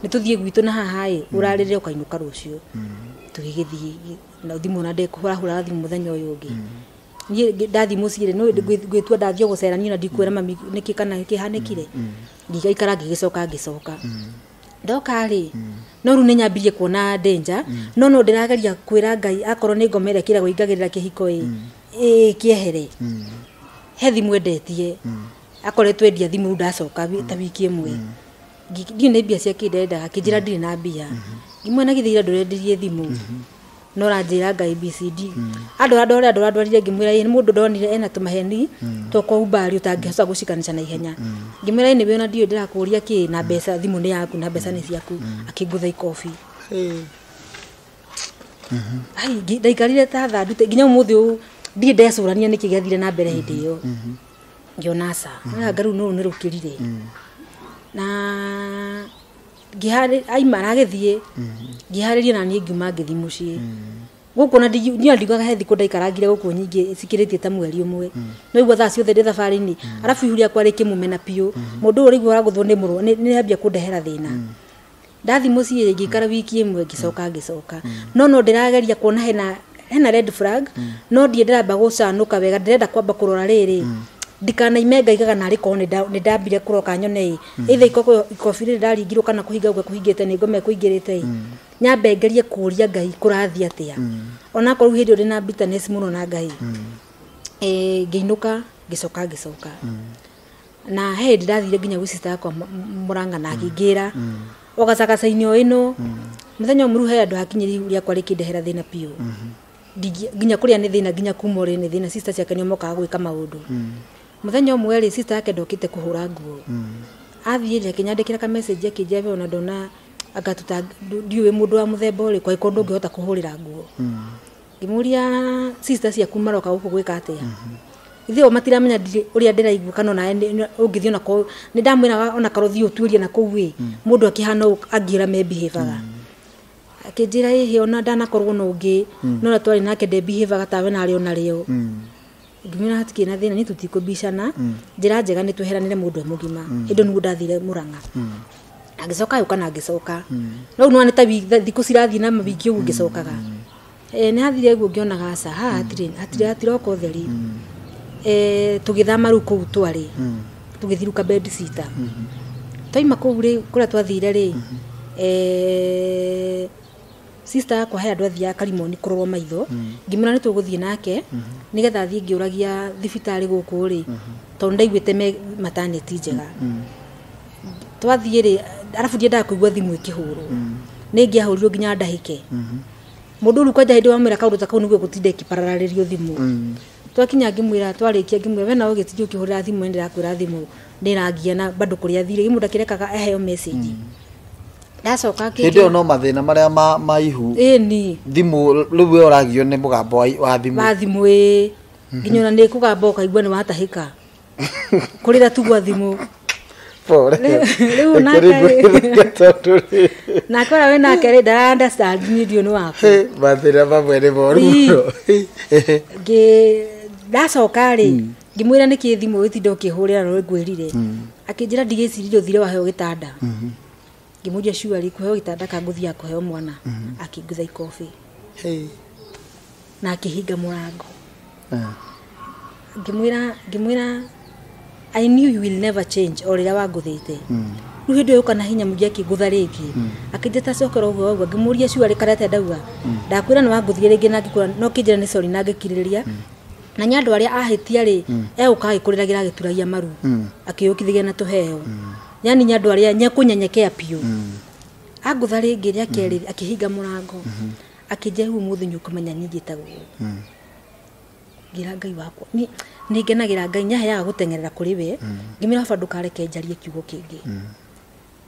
Nĩ tũthiĩ gwitũ na haha ĩ, ũrarĩrĩre ũkainũka rũciũ. Tũgĩgĩthiĩ na thimũ na ndĩkũhũrahũra thimũ mũthenya ũyũ ũngĩ. Niĩ ndathiĩ mũciĩ rĩ, nĩ ngwĩtua ndathiĩ gũcera niĩ na ndikwĩra mami nĩkĩ kana kĩhanĩkire. Ngĩgaikara ngĩgĩcoka ngĩcoka. Ndoka rĩ, no rĩu nĩ nyambirie kuona danger, no ndĩrageria kwĩra Ngai akorwo nĩ ngoma ĩrĩa kĩragwo ingagĩrĩra kĩhiko ĩ, ĩ kĩehere. He thimũ endetie, akoretwo endia thimũ rĩu ndacoka ta wiki ĩmwe. Ndiũĩ nĩ mbia cia kĩ ndendaga, akĩnjĩra ndirĩ na mbia. Ngĩmwĩra na githĩ ira ndũrendirie thimũ. No ũranjĩra Ngai BCD. Andũ andwarire ngĩmwĩra ĩ nĩ mũndũ ndonire ena tũmaheni twa umbari ũtangĩhota gũcikanisha na ihenya. Ngĩmwĩra ĩ nĩwe ona ndiũĩ ndĩrakũria kĩ na mbeca thimũ nĩ yaku na mbeca nĩ ciaku. Akĩngũtha ikobi. Ai ndaikarire ta thaa ndute nginya ũmũthĩ ũyũ ndirĩ ndecũrania nĩkĩ gĩathire na mbere hĩndĩ ĩyo. Ngĩona aca. Anga rĩu nũ nĩ rũkĩrire. Na ngĩharĩ aima aragĩthiĩ, ngĩharĩria na niĩ ngiuma ngĩthiĩ mũciĩ. Gũkũ na niĩ ndiugaga he thikũ ndaikarangire gũkũ nyingĩ cikĩrĩtie ta mweri ũmwe. No igua thaa ciothe ndĩ thabarĩ-inĩ, arabu ihu rĩakwa rĩkĩmũmena biũ. Mũndũ ũyũ ũraigua aragũthwo nĩ mũrũ, nĩ ambia kũndehera thĩna. Ndathiĩ mũciĩ ngĩikara wiki ĩmwe ngĩcoka ngĩcoka. No ndĩrageria kuona hena red flag, no ndiĩ ndĩramba gũcanũka wega, ndĩrenda kwamba kũrora rĩrĩ. Ndikanaime Ngai gaga narĩ korwo nĩ ndambire kũroka nyone ĩ. Either ikobi rĩrĩ ndaringirwo kana kũhinga ũguo kũhingĩte nĩ ngoma ĩkũingĩrĩte ĩ. Nyambe ngerie kũria Ngai kũrathiĩ atĩa. Onakorwo rĩu hĩndĩ ĩyo ndĩna bitterness mũno na Ngai. Ngĩinũka ngĩcoka ngĩcoka. Na he hĩndĩ ndathire nginya gwĩ sister yakwa Mũrang'a na akĩngĩra o gacagaca-inĩ o ĩno. Mũthenya ũmwe rĩu he handũ hakinyire ihu rĩakwa rĩkĩndehera thĩna biũ. Nginya kũrĩa nĩ thĩna, nginya kuma ũrĩrĩ nĩ thĩna, sister ciake nĩo mokaga gwĩka maũndũ. Mũthenya ũmwe rĩ, sister yake ndokĩte kũhũra nguo. Athiĩ rĩ, akĩnyandĩkĩra ka message akĩnjĩra we ona ndona anga ndiũĩ mũndũ wa mũthemba ũrĩkũ, angĩkorwo ndũngĩhota kũhũrĩra nguo. Ngĩmũria sister ciaku maroka gũkũ gwĩka atĩa? Ithuĩ o matiramenya ũrĩa ndĩraigua kana onawe ũngĩthiĩ ona korwo nĩ ndamwĩraga ona korwo thiĩ ũtuĩrie na kũu ĩ, mũndũ akĩhana ũũ angĩra me-behave-aga. Akĩnjĩra ĩhĩ ona ndanakorwo na ũngĩ, no ũrĩa twarĩ nake nde-behave-aga tawe narĩ ona rĩo. Ngĩmwĩra hatikĩrĩ na thĩna, niĩ tũtikũbicana, njĩra njega nĩ tweheranĩre mũndũ e mũgima. Hĩndĩ ĩyo nĩguo ndathire Mũrang'a. Agĩcoka agĩũka na ngĩcoka. No rĩu nĩwona nĩ ta thikũ cirathiĩ na mawiki ũguo ngĩcokaga. Nĩ hathire ũguo ngĩonaga aca, haha hatiroka ũtheri. Tũgĩthama rĩu kũu twarĩ, tũgĩthiĩ bed sitter. Twaima kũu rĩ, kũrĩa twathire rĩ, sister yakwa he andũ athiaga Karimoni kũrorwo maitho, ngĩmwĩra nĩ tũgũthiĩ nake, nĩgetha athiĩ ngĩũragia thibitarĩ gũkũ rĩ, tondũ ndaiguĩte me maternity njega. Twathiĩ rĩ, arabu ndiendaga kũigua thimũ ĩkĩhũrwo. Nĩ ingĩahũrirwo nginya ndahĩke. Mũndũ rĩu kwanja hĩndĩ wamwĩra kaũndũ ta kau nĩguo gũtinda ĩkĩpararĩrio thimũ. Twakinya ngĩmwĩra, twarĩkia ngĩmwĩra we na ũgĩtinde ũkĩhũrĩra thimũ nĩ ndĩrakwĩra thimũ nĩ ĩrangia na bado kũrĩa athire, mũndũ akĩrekaga aheo message. Ndacoka Hĩndĩ ĩyo no mathĩna marĩa ma ihu. Ĩni. Thimũ rĩu we ũragio nĩ mũgambo wa thimũ. Wa thimũ ĩ. Nginya ona nĩ kũgamba ũkaigua nĩ watahĩka. Kũrĩra tu gwa thimũ. Pole. Rĩu nake nake ũrĩa wĩ nake rĩ ndara understand niĩ ndiũ nĩ wakwa. Mathĩna mamwe nĩ moru mũno. Ngĩ ndacoka rĩ ngĩmwĩra nĩkĩ thimũ wĩtinda ũkĩhũrĩra na ngwĩrire. Akĩnjĩra ndigĩciririe ũthire waheo gĩtanda. Ngĩmũria surely kũheo gĩtanda ka ngũthiaga kũheo mwana. Akĩngũtha ikobi. Na akĩhinga mũrango. Ngĩmwĩra I knew you will never change o rĩrĩa wangũthĩte. Rĩu hĩndĩ ĩyo yũka na hinya mũingĩ akĩngũtha rĩngĩ. Akĩnjĩta cokera ũguo ũguo ngĩmũria surely karĩa atĩa ndauga. Ndakwĩra nĩ wangũthire rĩngĩ na ngĩkwĩra no kĩnjĩra nĩ sorry na ngĩkirĩrĩria. Na nĩ andũ arĩa ahĩtia rĩ egũka agĩkũrĩragĩra agĩturagia maru. Akĩyũkithagia na tũheo. Yani nĩ andũ arĩa nyekũnyenyekea biũ. Angũtha rĩngĩ rĩa kerĩ akĩhinga mũrango. Akĩnjĩra rĩu ũmũthĩ nĩ ũkũmenya niĩ njĩtagwo ũũ. Ngĩra Ngai wakwa nĩ ngenagĩra Ngai nĩaheaga gũteng'erera kũrĩ we. Ngĩmwĩra baba ndũkareke njarie kiugo kĩngĩ.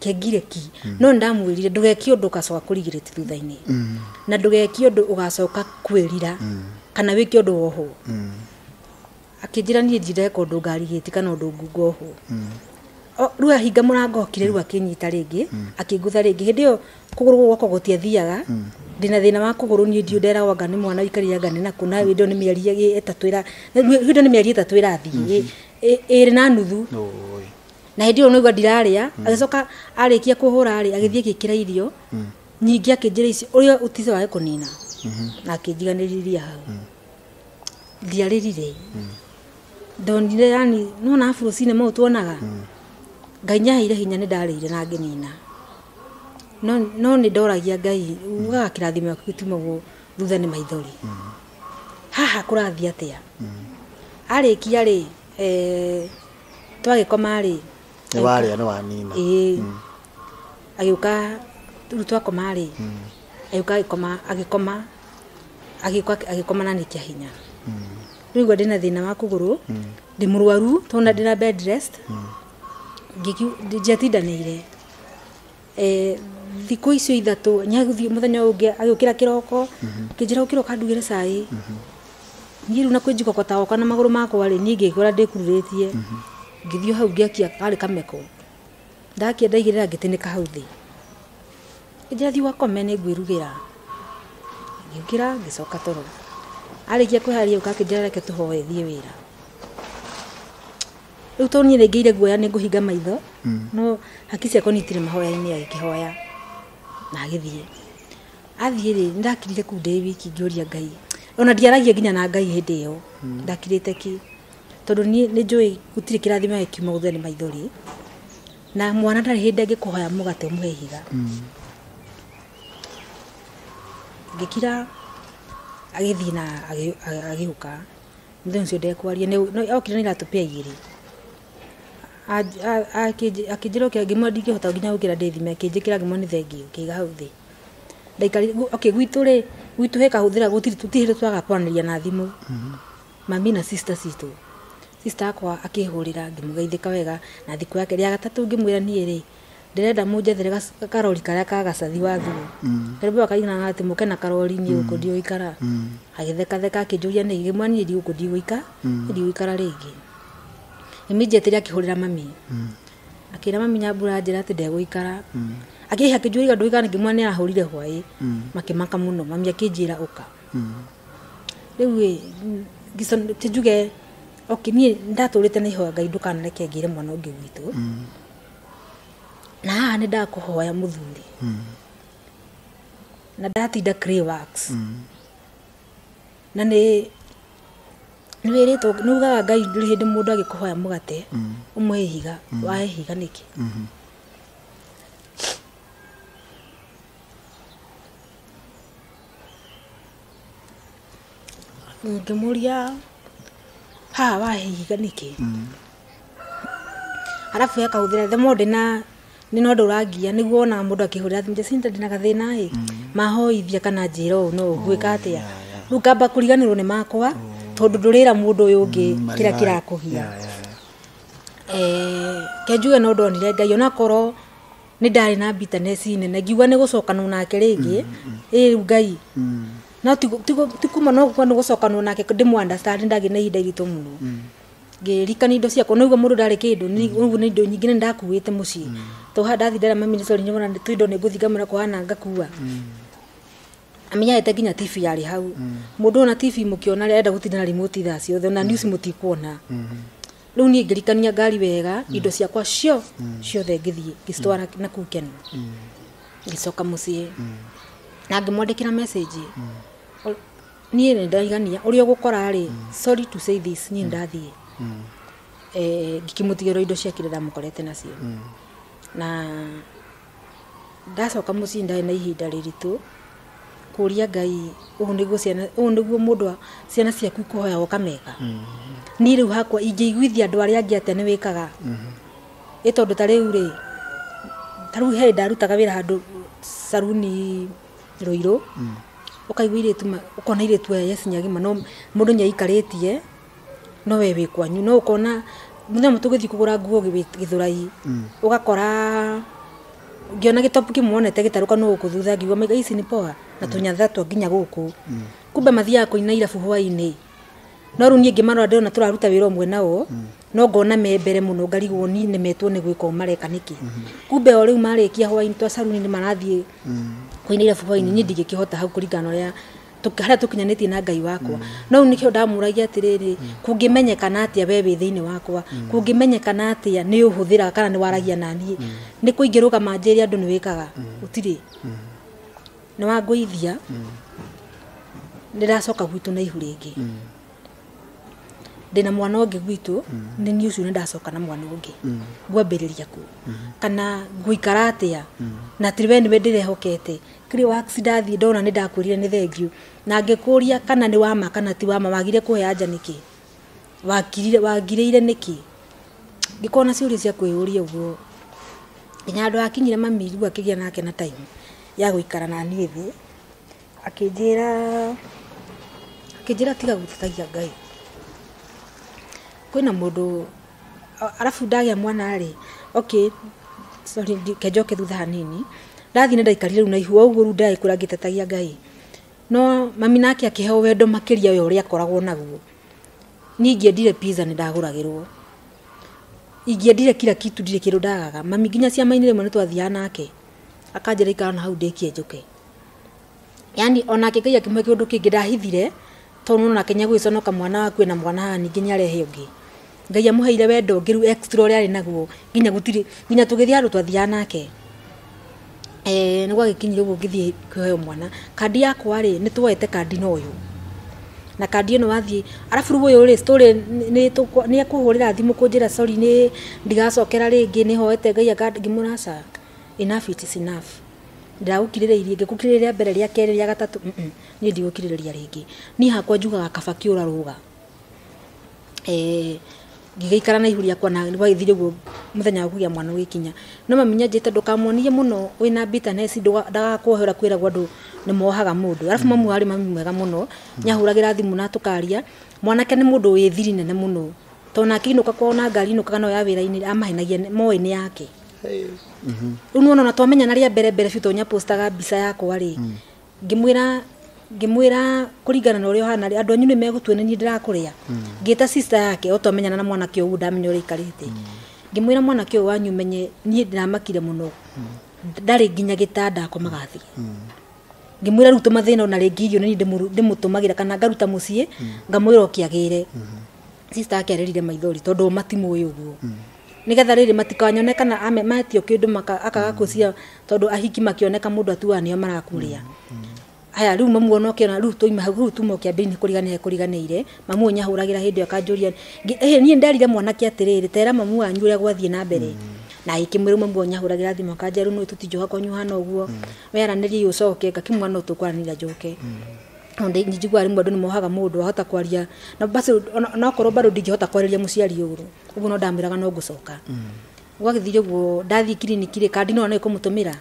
Kĩngire ki. No nĩndamwĩrire ndũgeke ũndũ ũgacoka kũrigirĩti thutha-inĩ. Na ndũgeke ũndũ ũgacoka kwĩrira kana wĩke ũndũ wohwo. Akĩnjĩra niĩ ndindeka ũndũ ngarigĩti kana ũndũ ngohwo. Rĩu ahinga mũrango okire rĩu akĩnyita rĩngĩ akĩngũtha rĩngĩ. Hĩndĩ ĩyo kũgũrũ gwakwa gũtiathiaga. Ndĩna thĩna wa kũgũrũ niĩ ndiũ nderagwo anga nĩ mwana ũikarire anga nĩ nakũ na hĩndĩ ĩyo nĩ mĩeri ĩtatũ hĩndĩ ĩyo nĩ mĩeri ĩtatũ ĩrathiĩ ĩrĩ na nuthu. Na hĩndĩ ĩyo nĩguo ndirarĩa. Agĩcoka arĩkia kũhũra rĩ agĩthiĩ agĩkĩra irio nyingĩ akĩnjĩra ici ũrĩa ũtice wage kũnina. Na akĩnjiganĩria hau. Ndiarĩrire. Ndonire yani nĩwona aburucinĩ mau tuonaga. Ngai nĩaheire hinya nĩ ndarĩire na ngĩnina. No nĩ ndoragia Ngai ugaga kĩrathimo gĩaku gĩtumagwo thutha nĩ maithori. Haha kũrathiĩ atĩa? Arĩkia rĩ twagĩkoma rĩ nĩ warĩa nĩ wanina. Ĩĩ. Agĩũka rĩu twakoma rĩ agĩũka agĩkoma agĩkoma agĩũka agĩkoma na nĩ kĩa hinya. Rĩu igua ndĩna thĩna wa kũgũrũ ndĩ mũrwaru tondũ ndĩna bed rest. Ndiatindanĩire. Thikũ icio ithatũ nĩagũthiĩ mũthenya ũngĩ agĩũkĩra kĩroko akĩnjĩra ũkĩra ũkandugĩre cai. Niĩ rĩu na kwĩnjikokota gwakwa na magũrũ makwa rĩ niĩ ngĩkora ndĩkururĩtie. Ngĩthiĩ hau ngĩakia karĩ kameko. Ndakia ndaigĩrĩra ngĩtĩnĩka hau thĩ. Ngĩnjĩra thiĩ ũgakome nĩ ngwĩrugĩra. Ngĩũkĩra ngĩcoka toro. Arĩkia kwĩharĩria ũka akĩnjĩra reke tũhoe thiĩ wĩra. Rĩu tondũ niĩ nĩngĩire guoya nĩ ngũhinga maitho no haki ciakwa nĩ itirĩ mahoya-inĩ agĩkĩhoya na agĩthiĩ. Athiĩ rĩ nĩndakirire kũu ndĩ wiki ngĩũria Ngai. Ona ndiaragia nginya na Ngai hĩndĩ ĩyo. Ndakirĩte ki. Tondũ niĩ nĩ njũĩ gũtirĩ kĩrathimo gĩkiuma gũthĩa nĩ maithori. Na mwana ndarĩ hĩndĩ angĩkũhoya mũgate ũmũhe ihiga. Ngĩkira agĩthiĩ na agĩũka. Mũthenya ũcio ndekwaria okire na iratũ pĩa igĩrĩ. Akĩnjĩra ũkĩra ngĩmwĩra ndingĩhota nginya gũkĩra ndĩthime akĩnjĩkĩra ngĩmwĩra nĩ thengiũ ngĩiga hau thĩ. Ndaikarire okay gwitũ rĩ gwitũ he kahũthĩra gũtirĩ tũtirĩ hĩndĩ twagaga kwaranĩria na thimũ. Mami na sister citũ. Sister akwa akĩhũrĩra ngĩmũgeithĩka wega na thikũ yake rĩa gatatũ ngĩmwĩra niĩ rĩ ndĩrenda mũnjethere karori karĩa ka gacathi wa thuo. Karĩmwe kainaga atĩ mũke na karori niĩ gũkũ ndigũikara. Agĩthekatheka akĩnjũria nĩkĩ ngĩmwĩra niĩ ndigũkũ ndigũikara rĩngĩ. Immediately akĩhũrĩra mami. Akĩra mami Nyambura anjĩra atĩ ndegũikara. Akĩhia akĩnjũria ndũikara ngĩmwĩra nĩ arahũrire hwaĩ. Makĩmaka mũno mami akĩnjĩra ũka. Rĩu ĩ njuge okay niĩ ndatũrĩte na ihoya Ngai ndũkanareke ngĩre mwana ũngĩ gwitũ. Na haha nĩ ndakũhoya mũthuri. Na ndatinda clay works. Na nĩ wĩrĩtwo nĩ ugaga Ngai ndũrĩ hĩndĩ mũndũ agĩkũhoya mũgate ũmũhe ihiga wahe ihiga nĩkĩ? Ngĩmũria haha wahe ihiga nĩkĩ? Arabu he kahũthĩra the more ndĩna nĩ no ũndũ ũrangia nĩguo wonaga mũndũ akĩhũrĩra thimũ Jacinta ndĩna gathĩna ĩ mahoithia kana njĩra ũũ no ũgwĩka atĩa. Rĩu ngamba kũriganĩrwo nĩ makwa tondũ ndũrĩra mũndũ ũyũ ũngĩ kĩrĩa kĩrakũgia. Ke njuge no ndonire Ngai onakorwo nĩ ndarĩ na bitterness nene ngiuga nĩ gũcokanwo nake rĩngĩ ĩ rĩu Ngai No ti kuma no gũkorwo nĩ gũcokanwo nake ndĩmũ understand ndagĩ na ihinda iritũ mũno. Ngĩririkana indo ciakwa no ũguo mũndũ ndarĩ kĩndũ ũguo nĩ indo nyingĩ nĩ ndakuĩte mũciĩ. To haha ndathiĩ ndera mami nĩ sorry nĩwona tũindo nĩ ngũthiĩ ngamwĩra kũhana ngakua. Amenyete nginya TV yarĩ hau. Mũndũ ona TV mũkĩona rĩ arenda gũtinda na remote thaa ciothe na news mũtikuona. Rĩu niĩ ngĩrikania ngari wega indo ciakwa ciothe ngĩthiĩ ngĩcitwara na kũu Keno. Ngĩcoka mũciĩ. Na ngĩmwandĩkĩra message. Niĩ nĩ ndaigania ũrĩa ũgũkora rĩ sorry to say this niĩ ndathiĩ. Ngĩkĩmũtigĩra indo ciake iria ndamũkorete nacio. Na ndacoka mũciĩ ndarĩ na ihinda rĩritũ kũria Ngai ũũ nĩguo ciana ũũ nĩguo mũndũ ciana ciaku ikũhoya ũkameka. Niĩ rĩu hakwa ingĩiguithia andũ arĩa angĩ atĩa nĩ wĩkaga. Ĩ tondũ ta rĩu rĩ ta rĩu he ndarutaga wĩra handũ saruni Ruiru. Ũkaigua airĩtu ũkona airĩtu aya yes nĩ agima no mũndũ nĩ aikarĩtie no we wĩ kwanyu no ũkona mũthenya ũmwe tũgĩthiĩ kũgũra nguo Gĩthũrai ũgakora ngĩona gĩtopu kĩmwe wonete gĩtarũka no gũkũ thutha ngiuga maiga ici nĩ poa na tũnyatha twa nginya gũkũ. Kumbe mathiaga kũina irabu hwaĩ-inĩ. No rĩu niĩ ngĩmarora ndĩrona tũraruta wĩra ũmwe nao no ngona me mbere mũno ngarigwo niĩ nĩmetwo nĩ gwĩka ũũ mareka nĩkĩ. Kumbe o rĩu marĩkia hwaĩ-inĩ twa saruni nĩ marathiĩ kũina irabu hwaĩ-inĩ niĩ ndingĩkĩhota hau kũringana na ũrĩa harĩa tũkinyanĩtie na Ngai wakwa. No rĩu nĩkĩo ndamũragia atĩrĩrĩ kũngĩmenyekana atĩa we wĩ thĩinĩ wakwa kũngĩmenyekana atĩa nĩ ũhũthĩraga kana nĩ waragia na niĩ nĩ kũingĩrũgama njĩre andũ nĩ wĩkaga gũtirĩ. Nĩ wangũithia nĩndacoka gwitũ na ihu rĩngĩ. Ndĩna mwana ũngĩ gwitũ nĩ niĩ ũcio nĩndacoka na mwana ũngĩ. Ngwambĩrĩria kũ kana ngũikara atĩa na atĩ we nĩwe ndĩrehokete. Kĩrĩ wax ndathiĩ ndona nĩndakwĩrire nĩ thengiũ na ngĩkũria kana nĩ wama kana ti wama wagire kũhe anja nĩkĩ wangirĩire nĩkĩ. Ngĩkorwo na ciũria cia kwĩyũria ũguo nginya handũ hakinyire mami rĩu akĩgĩa nake na time ya gũikara na niĩ thĩ akĩnjĩra tiga gũtetagia Ngai. Kwĩna mũndũ arabu ndagĩa mwana rĩ okay sorry kenjoke thutha hanini ndathiĩ nĩ ndaikarire rĩu na ihu o ũguo rĩu ndagĩkũra ngĩtetagia Ngai. No mami nake akĩheo wendo makĩria we ũrĩa akoragwo naguo. Niĩ ingĩendire pizza nĩ ndagũragĩrwo. Ingĩendire kila kitu ndirĩ kĩndũ ndagaga. Mami nginya ciama-inĩ rĩmwe nĩ twathiaga nake akanjĩra ikara na hau ndĩkie njũke. Yaani onake Ngai akĩmũhe kĩũndũ kĩngĩ ndahithire tondũ nake nĩegũgĩconoka mwana waku ena mwana haha ningĩ nĩarehe ũngĩ. Ngai amũheire wendo ũngĩ rĩu extra ũrĩa arĩ naguo nginya gũtirĩ nginya tũgĩthiĩ handũ twathiaga nake. Nĩ gwagĩkinyire ũguo ngĩthiĩ kũheo mwana. Kandi yakwa rĩ nĩ tuoete kandi na ũyũ. Na kandi ĩno wathiĩ arabu rĩu ũyũ rĩ story nĩ ekũhũrĩra thimũ kũnjĩra sorry nĩ ndigacokera rĩngĩ nĩ hoete Ngai ngĩmwĩra aca enough it is enough. Ndĩragũkirĩrĩirie ngĩgũkirĩrĩria mbere rĩa kerĩ rĩa gatatũ niĩ ndigũkirĩrĩria rĩngĩ. Niĩ hakwa njugaga kaba kĩũra rũga. Ngĩgĩikara na ihu rĩakwa na gwagĩthire ũguo mũthenya wa kũgĩa mwana ũgĩkinya. No mami nĩanjĩrĩte ndũkamuonie mũno wĩna bitterness ndagakuohe ũrĩa kwĩragwo andũ nĩ mohaga mũndũ. Arabu mamu arĩ mami mwega mũno nĩahũragĩra thimũ na tũkaria. Mwanake nĩ mũndũ wĩ thiri nene mũno tondũ nake ainũka kwao na ngari inũkaga nayo ya wĩra-inĩ amahenagia moĩ nĩ yake. Rĩu nĩwona ona twamenyana rĩa mbere mbere biũ tondũ nĩapostaga mbica yakwa rĩ ngĩmwĩra kũringana na ũrĩa ũhana rĩ andũ anyu nĩ megũtua nĩ niĩ ndĩrakũrĩa. Ngĩta sister yake o twamenyana na mwanake ũguo ndamenya ũrĩa aikarĩte. Ngĩmwĩra mwanake ũyũ wanyu menye niĩ ndĩramakire mũno ndarĩ nginya gĩtanda akomaga thĩ. Ngĩmwĩra rĩu tũmathĩna ona rĩngĩ irio nĩ niĩ ndĩmũtũmagĩra kana ngaruta mũciĩ ngamwĩra oke agĩre. Sister yake arĩrire maithori tondũ o matimũĩ ũguo. Nĩgetha rĩrĩ matikanyone kana metio kĩndũ akaga kũcia tondũ ahiki makĩoneka mũndũ atuaga nĩo marakũrĩa. Haya rĩu mamu ona ũkĩona rĩu tũima hau rĩu tuma kĩambĩrĩria kũriganĩire kũriganĩire mamu ũyũ nĩahũragĩra hĩndĩ ĩyo akanjũria niĩ nderire mwanake atĩrĩrĩ tera mamu wanyu ũrĩa gwathiĩ na mbere. Na agĩkĩmwĩra mamu ũyũ nĩahũragĩra thimũ akanjĩra rĩu nĩ tũtinjoha kwanyu hana ũguo we aranĩrie ũcoke ngakĩmwĩra no tũkwaranĩria njoke. Njiguaga rĩmwe andũ nĩ mohaga mũndũ ahota kwaria na basi onakorwo bado ndingĩhota kwarĩria mũciari ũru ũguo no ndamwĩraga no ngũcoka. Gwagĩthire ũguo ndathiĩ kiriniki rĩ kandi no nĩ kũmũtũmĩra.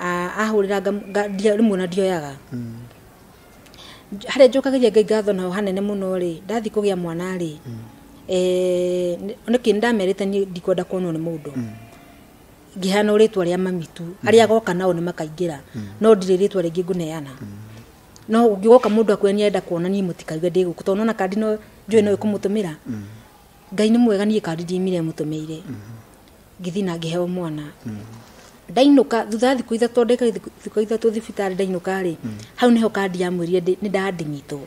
Ahũrĩra rĩmwe na ndioyaga. Harĩa njokagĩria Ngai ngatho naho hanene mũno rĩ ndathiĩ kũgĩa mwana rĩ nĩkĩ nĩndamerĩte niĩ ndikwenda kuonwo nĩ mũndũ. Ngĩheana rĩtwa rĩa mami tu arĩa agoka nao nĩ makaingĩra no ndirĩ rĩtwa rĩngĩ ngũneana. No ũngĩgoka mũndũ akwĩra nĩarenda kuona niĩ mũtikauge ndĩ gũkũ tondũ nona kandi no njũĩ no ĩkũmũtũmĩra. Ngai nĩ mwega niĩ kandi ndiimire mũtũmĩire. Ngĩthiĩ na ngĩheo mwana. Ndainũka thutha wa thikũ ithatũ ndeka thikũ ithatũ thibitarĩ ndainũka rĩ, hau nĩho kandi yamwĩrire nĩ ndandimĩtwo.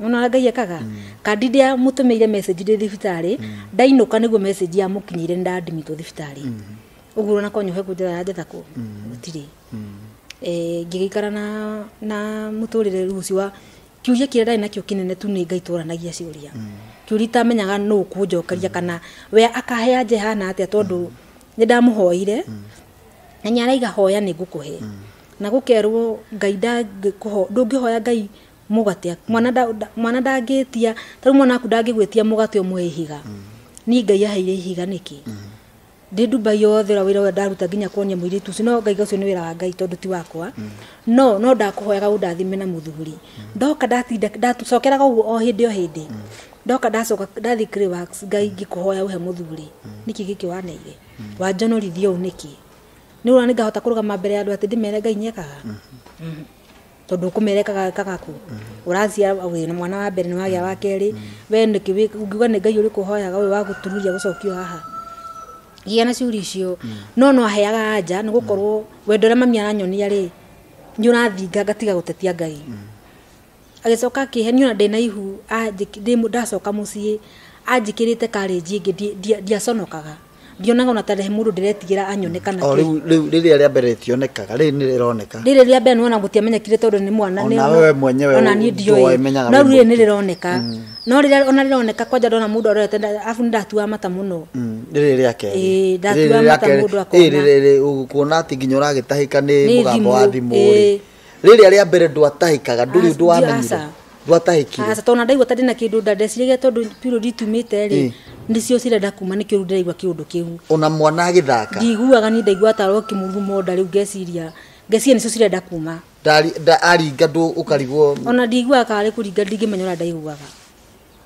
Nona Ngai ekaga kandi ndiamũtũmĩire message ndĩ thibitarĩ, ndainũka nĩguo message yamũkinyĩire nĩ ndandimĩtwo thibitarĩ. Ũguo ona konyo he kũnjetha yanjetha kũ gũtirĩ. Ngĩgĩikara na mũtũrĩre rĩu ũcio wa kĩũria kĩrĩa ndarĩ nakĩo kĩnene tu nĩ Ngai tũranagia ciũria. Kĩũria itamenyaga nũ ũkũnjokeria kana we akahe anje hana atĩa tondũ nĩ ndamũhoire na nĩ araiga hoya nĩ ngũkũhe. Na gũkerwo Ngai ndũngĩhoya Ngai mũgate mwana ndangĩtia ta rĩu mwana waku ndangĩgwĩtia mũgate ũmũhe ihiga. Niĩ Ngai aheire ihiga nĩkĩ? Ndĩ Dubai yothe ũrĩa wĩra ũrĩa ndaruta nginya kuonia mũirĩtu ũcio no Ngai ũcio nĩ wĩra wa Ngai tondũ ti wakwa. No ndakũhoyaga ũndathime na mũthuri. Ndoka ndatinda ndacokeraga ũguo o hĩndĩ o hĩndĩ. Ndoka ndacoka ndathiĩ Clayworks Ngai ngĩkũhoya ũhe mũthuri. Nĩkĩ gĩkĩ waneire? Wanjonorithia ũũ nĩkĩ? Nĩ ũrona nĩngahota kũrũgama mbere ya andũ atĩ ndĩmere Ngai nĩekaga? Tondũ ũkũmera ekaga kũ? Ũraciara wĩna mwana wa mbere nĩ wagĩa wa kerĩ, we nĩkĩ ũngiuga nĩ Ngai ũrĩkũ ũhoyaga ũyũ wa gũtururia gũcokio haha? Ngĩgĩa na ciũria icio no no aheaga anja nĩ gũkorwo wendo ũrĩa mami aranyonia rĩ nĩ ũrathinga ngatiga gũtetia Ngai. Agĩcoka akĩhe niĩ ona ndĩna ihu ndacoka mũciĩ anjĩkĩrĩte karĩnji ĩngĩ ndiaconokaga. Ndionaga ona ta he mũndũ ndĩretigĩra anyone kana kĩ. Rĩu rĩrĩa rĩa mbere rĩtionekaga rĩrĩ nĩ rĩroneka. Rĩrĩ rĩa mbere nĩwona gũtiamenyekire tondũ nĩ mwana ona wewe mwenyewe ona niĩ ndioĩ no rĩrĩ nĩ rĩroneka. No rĩrĩa ona rĩroneka kwanja ndona mũndũ arorete afu nĩ ndatuaga mata mũno. Rĩrĩ rĩa kerĩ. Ndatuaga mata mũndũ akona. Rĩrĩ ũkuona atĩ nginya ũragĩtahĩka nĩ mũgambo wa thimũ rĩ. Rĩrĩa rĩa mbere ndwatahĩkaga ndũrĩ ũndũ wamenyire. Ndwatahĩkire. Aca tondũ ndaigua ta ndĩna kĩndũ nda ndeciragia tondũ period itumĩte rĩ nĩcio cirenda kuma nĩkĩo rĩu ndĩraigua kĩũndũ kĩu. Ona mwana agĩthaka. Ndiguaga niĩ ndaigua ta arokĩmurumo nda rĩu ngeciria nĩcio cirenda kuma. Aringa ndũ ũkarigwo. Ona ndiguaga karĩ kũringa ndingĩmenya ũrĩa ndaiguaga.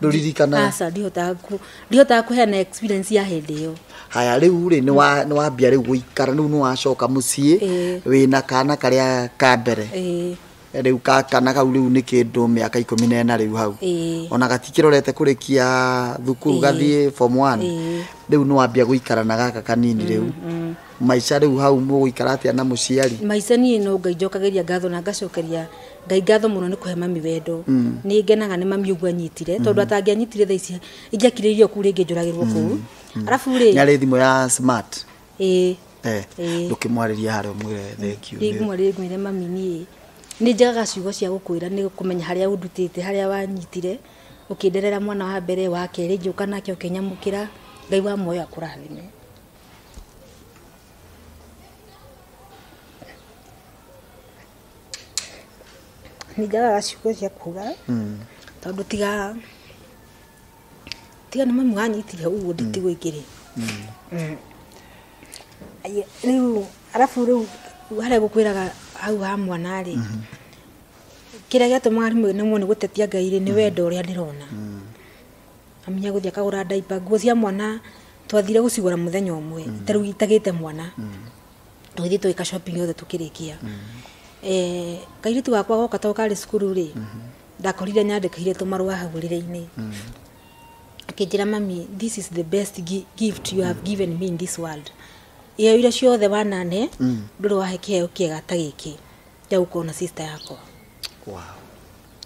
Ndũririkanaga? Aca ndihotaga kũheana experience ya hĩndĩ ĩyo. Haya rĩu rĩ nĩ wambia rĩu gũikara rĩu nĩ wacoka mũciĩ wĩna kana karĩa ka mbere. Rĩu kana kau rĩu nĩ kĩndũ mĩaka 14 rĩu hau. Ona gatikĩrorete kũrĩkia thukuru gathiĩ form 1. Rĩu nĩ wambia gũikara na gaka kanini rĩu. Maica rĩu hau mũgũikara atĩa na mũciari? Maica niĩ no Ngai njokagĩria ngatho na ngacokeria Ngai ngatho mũno nĩ kũhe mami wendo. Nĩ ngenaga nĩ mami ũguo anyitire tondũ atangĩanyitire thaa ici ingĩakirĩirio kũu rĩngĩ njũragĩrwo kũu. Arabu rĩ nĩ arĩ thimũ ya smart. Ndũkĩmwarĩria harĩa ũmwĩre thank you. Ndĩmwarĩrie ngwĩre mami niĩ nĩ njagaga ciugo cia gũkwĩra nĩ kũmenya harĩa ũndutĩte harĩa wanyitire ũkĩnderera mwana wa mbere wa kerĩ ngĩũka nake ũkĩnyamũkĩra Ngai wa muoyo akũrathime. Nĩ njagaga ciugo cia kuga tondũ tiga nĩ mami wanyitire ũguo nditigwo ingĩrĩ. Rĩu arabu rĩu harĩa gũkwĩraga hau ha mwana rĩ kĩrĩa gĩatũmaga rĩmwe nĩ muone gũtetia Ngai rĩ nĩ wendo ũrĩa ndĩrona. Amenya gũthiĩ akagũra diaper nguo cia mwana twathire gũcigũra mũthenya ũmwe ta rĩu itagĩte mwana tũgĩthiĩ tũgĩka shopping yothe tũkĩrĩkia. Kairĩtu gakwa goka to karĩ cukuru rĩ ndakorire nyandĩkĩire tũmarũa hau rĩrĩ-inĩ. Akĩnjĩra mami this is the best gift you have given me in this world. Iheo iria ciothe wanane ndũrĩ wahe kĩheo kĩega ta gĩkĩ gĩa gũkorwo na sister yakwa. Wow.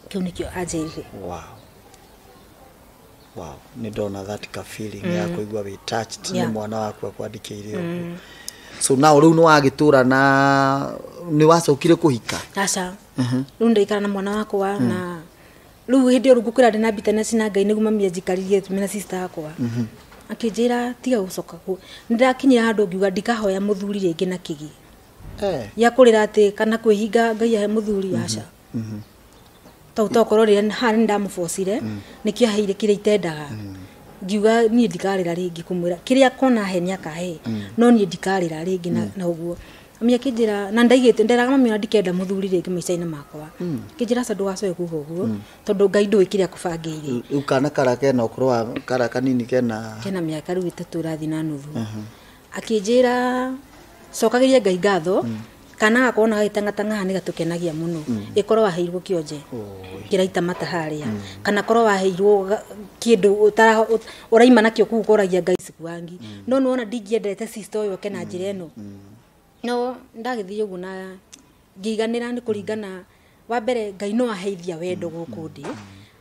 Kĩu nĩkĩo anjĩrire. Wow. Wow. Nĩ ndona that ka feeling ya kũigua wĩ touched nĩ mwana waku akwandĩkĩire ũguo. So now rĩu nĩ wagĩtũra na nĩ wacokire kũhika? Aca. Rĩu ndaikara na mwana wakwa na rĩu hĩndĩ ĩyo ngũkwĩra ndĩ na bitterness na Ngai nĩguo mami anjikaririe na sister yakwa. Akĩnjĩra tiga gũcoka kũ nĩndakinyire handũ ngiuga ndikahoya mũthuri rĩngĩ na kĩgi. Ya kũrĩra atĩ kana kwĩhinga Ngai ahe mũthuri aca. Tondũ tokorwo rĩrĩa haha nĩndamũbocire nĩkĩo aheire kĩrĩa itendaga. Ngiuga niĩ ndikarĩra rĩngĩ kũmwĩra kĩrĩa akona he nĩakahe no niĩ ndikarĩra rĩngĩ na ũguo. Mami akĩnjĩra na ndaigĩte nderaga mami ona ndikenda mũthuri rĩngĩ maica-inĩ makwa. Akĩnjĩra aca ndũgacoke kuga ũguo tondũ Ngai ndũĩ kĩrĩa akũbangĩire. Rĩu kana karĩa kena ũkũrũ wa karĩa kanini kena mĩaka rĩu 3 ĩrathiĩ na nuthu. Akĩnjĩra cokagĩria Ngai ngatho Kana gakona gagĩtangatanga nĩ gatũkenagia mũno. Ĩkorwo waheirwo kĩonje kĩraita mata harĩa, kana korwo waheirwo kĩndũ ũraima nakĩo kũu ũkoragia Ngai sikuangi. No nĩwona ndingĩendete sister ũyũ oke na njĩra ĩno. No ndagĩthiĩ ũguo na ngĩiganĩra nĩ kũringana wa mbere Ngai no aheithia wendo gũkũ ndĩ.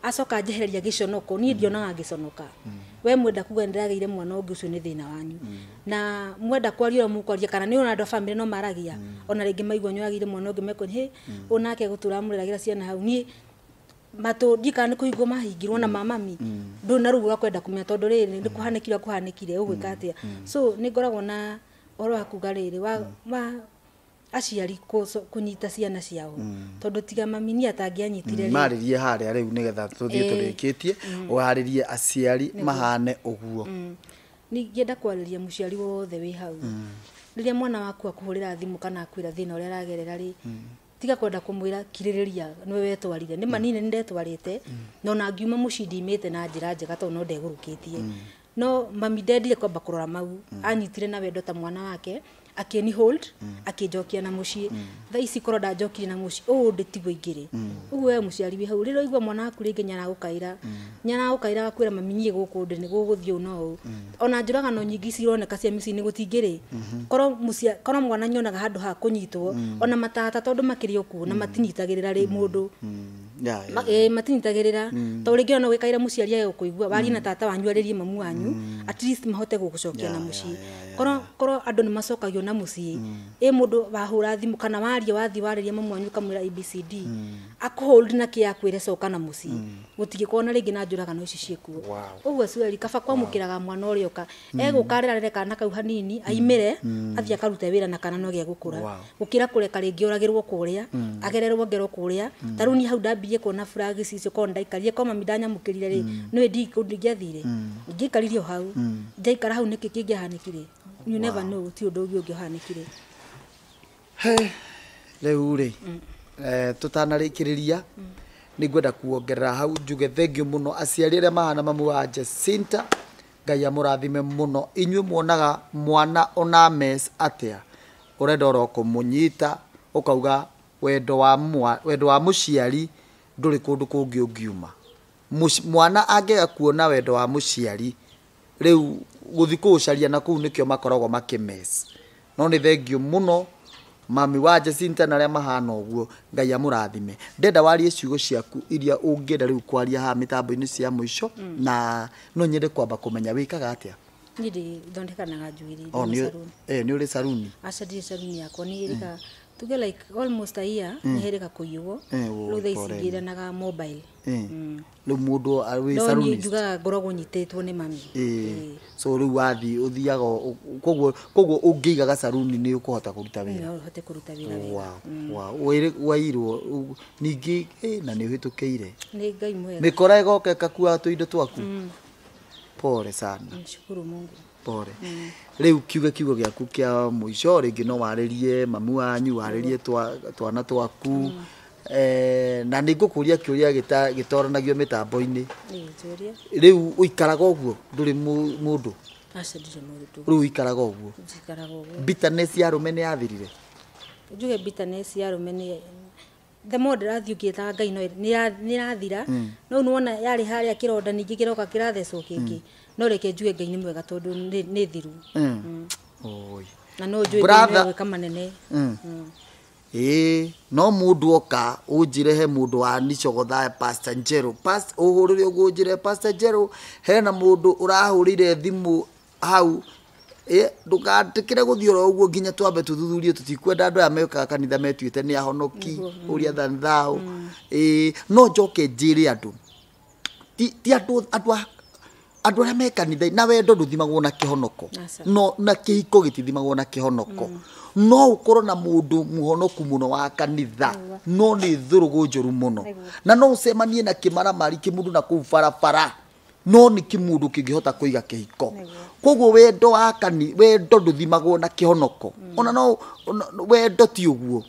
Acoka njehereria gĩconoko, niĩ ndionaga ngĩconoka. We mwenda kuga nĩndĩragĩire mwana ũngĩ, ũcio nĩ thĩna wanyu. Na mwenda kwaria ũrĩa mũkwaria, kana nĩ ona andũ a bamĩrĩ no maragia, ona rĩngĩ maigua nĩũragĩire mwana ũngĩ mekwo hĩ ũyũ nake gũtũra amũreragĩra ciana hau. Niĩ matũ ndikana nĩ kũhingwo mahingirwo na mamami ndũ na rũu rwa kwenda kũmenya tondũ rĩrĩ nĩ kũhanĩkire kũhanĩkire ũgwĩka atĩa. So nĩ ngoragwo na ũhoro wa kuga rĩrĩ wa aciari kũnyita ciana ciao, tondũ tiga mami niĩ atangĩanyitire rĩ. Marĩrie harĩa rĩu nĩgetha tũthiĩ tũrĩkĩtie, ũharĩrie aciari mahane ũguo. Ningĩenda kwarĩria mũciari wothe wĩ hau, rĩrĩa mwana waku akũhũrĩra thimũ kana akwĩra thĩna ũrĩa aragerera rĩ, tiga kwenda kũmwĩra kirĩrĩria nĩwe wetwarire. Nĩ ma niĩ nĩ ndetwarĩte, no na ngiuma mũciĩ ndimĩte na njĩra njega tondũ no ndegũrũkĩtie. No mami ndendire kwamba kũrora mau, anyitire na wendo ta mwana wake, akĩni hold, akĩnjokia na mũciĩ. Thaa ici korwo ndanjokirie na mũciĩ ũũ ndĩtigwo ingĩrĩ. Ũguo we mũciari wĩ hau, rĩrĩa ũraigua mwana waku rĩngĩ nĩaragũkaĩra, nĩaragũkaĩra agakwĩra mami niĩ gũkũ ndĩ nĩ gũgũthiĩ ũũ na ũũ. Ona njũragano nyingĩ ici ironeka cia mĩciĩ-inĩ gũtingĩrĩ. Korwo mwana nĩonaga handũ ha kũnyitwo, ona matata tondũ makĩrĩ o kuo na matinyitagĩrĩra rĩ mũndũ. Matinyitagĩrĩra. Tondũ rĩngĩ ona ũgĩkaĩra mũciari age gũkũigua, warie na tata wanyu arĩrie mamu wanyu, at least mahote gũgũcokia na mũciĩ. Korwo andũ nĩ macokagio na mũciĩ, ĩ mũndũ wahũra thimũ kana waria wathiĩ warĩria mamu wanyu ũkamwĩra ABCD, akũhold na kĩ akwĩre coka na mũciĩ, gũtingĩkorwo na rĩngĩ na njũragano ici ciĩkuo. Ũguo aciari kaba kwamũkĩraga mwana ũrĩa oka, egũka arerarere kana kau hanini, aimĩre, athiĩ akarute wĩra na kana no gegũkũra. Gũkĩra kũreka rĩngĩ ũragĩrwo kũrĩa, agererwo ngero kũrĩa. Ta rĩu niĩ hau ndambirie kuona flag icio korwo ndaikarire, korwo mami ndanyamũkĩrire rĩ, nĩwe ndingĩathire. Ingĩaikarire o hau, ndaikara hau nĩkĩ kĩngĩahanĩkire? You never know, ti ũndũ ũngĩ ũngĩhanĩkire. Rĩu rĩ, tũtanarĩkĩrĩria, nĩngwenda kuongerera hau njuge thengiũ mũno aciari arĩa mahana mamu wa Jacinta, Ngai amũrathime mũno. Inyuĩ muonaga mwana ona mess atĩa, ũrenda oro kũmũnyita ũkauga wendo wa mũciari ndũrĩ kũndũ kũngĩ ũngiuma. Mwana angĩaga kuona wendo wa mũciari, rĩu gũthiĩ kũũcaria na kũu nĩkĩo makoragwo makĩmess. No nĩ thengiũ mũno mami wa Jacinta na arĩa mahana ũguo, Ngai amũrathime. Ndenda warie ciugo ciaku iria ũngĩenda rĩu kwaria haha mĩtambo-inĩ cia mũico, na no nyende kwamba kũmenya wĩkaga atĩa. Niĩ ndithondekanaga njuĩrĩ, ndĩ saruni. Nĩ ũrĩ saruni? Aca, ndirĩ saruni yakwa, nĩ ĩrĩka tuge like almost a year, nĩ herĩka kũiywo. Rĩu thaa ici ngĩranaga mobile. Rĩu mũndũ wĩ saruni? No niĩ njugaga ngoragwo nyitĩtwo nĩ mami. So rĩu wathiĩ ũthiaga, koguo ũngĩigaga saruni nĩ ũkũhota kũruta wĩra? No ũhote kũruta wĩra wega. Wairwo ningĩ, na nĩ ũhĩtũkĩire. Nĩ Ngai mwega. Mĩkora ĩgoka ĩgakua tũindo twaku? Pole sana. Nshukuru Mungu. Pole. Rĩu kiuge kiugo gĩaku kĩa mũico, rĩngĩ no warĩrie mamu wanyu, warĩrie twana twaku, na nĩ ngũkũria kĩũria gĩtoranagio mĩtambo-inĩ. Rĩu ũikaraga ũguo, ndũrĩ mũndũ? Aca, ndirĩ mũndũ. Rĩu ũikaraga ũguo? Njikaraga ũguo. Bitterness ya arũme nĩ yathirire? Njuge bitterness ya arũme nĩ the more ndĩrathiĩ ũkĩtaga Ngai no nĩ ĩrathira. No nĩwona yarĩ harĩa kĩronda ningĩ kĩroka kĩrathecwo kĩngĩ. No reke njuge Ngai nĩ mwega tondũ nĩ thiru. Na no njũĩ Ngai nĩ egwĩka manene. No mũndũ oka ũnjĩre he mũndũ wa nicogotha Pastor Njerũ, ũhũrĩre ũguo ũnjĩre Pastor Njerũ hena mũndũ ũrahũrĩire thimũ hau, ndũgatĩkĩre gũthiĩ oro ũguo nginya twambe tũthuthurie, tũtikwenda andũ aya mekaga kanitha metuĩte nĩ ahonoki, ũrĩa thanthao. No njoke njĩre andũ, ti andũ andũ arĩa me kanitha na wendo ndũthimagwo na kĩhonoko, no na kĩhiko gĩtithimagwo na kĩhonoko. No ũkorwo na mũndũ mũhonoku mũno wa kanitha, no nĩ thũrũgũ njũru mũno, na no ũcemanie na kĩmaramari kĩmũndũ na kũu barabara, no nĩ kĩmũndũ kĩngĩhota kũiga kĩhiko. Koguo wendo wa wendo ndũthimagwo na kĩhonoko. Ona no wendo ti ũguo,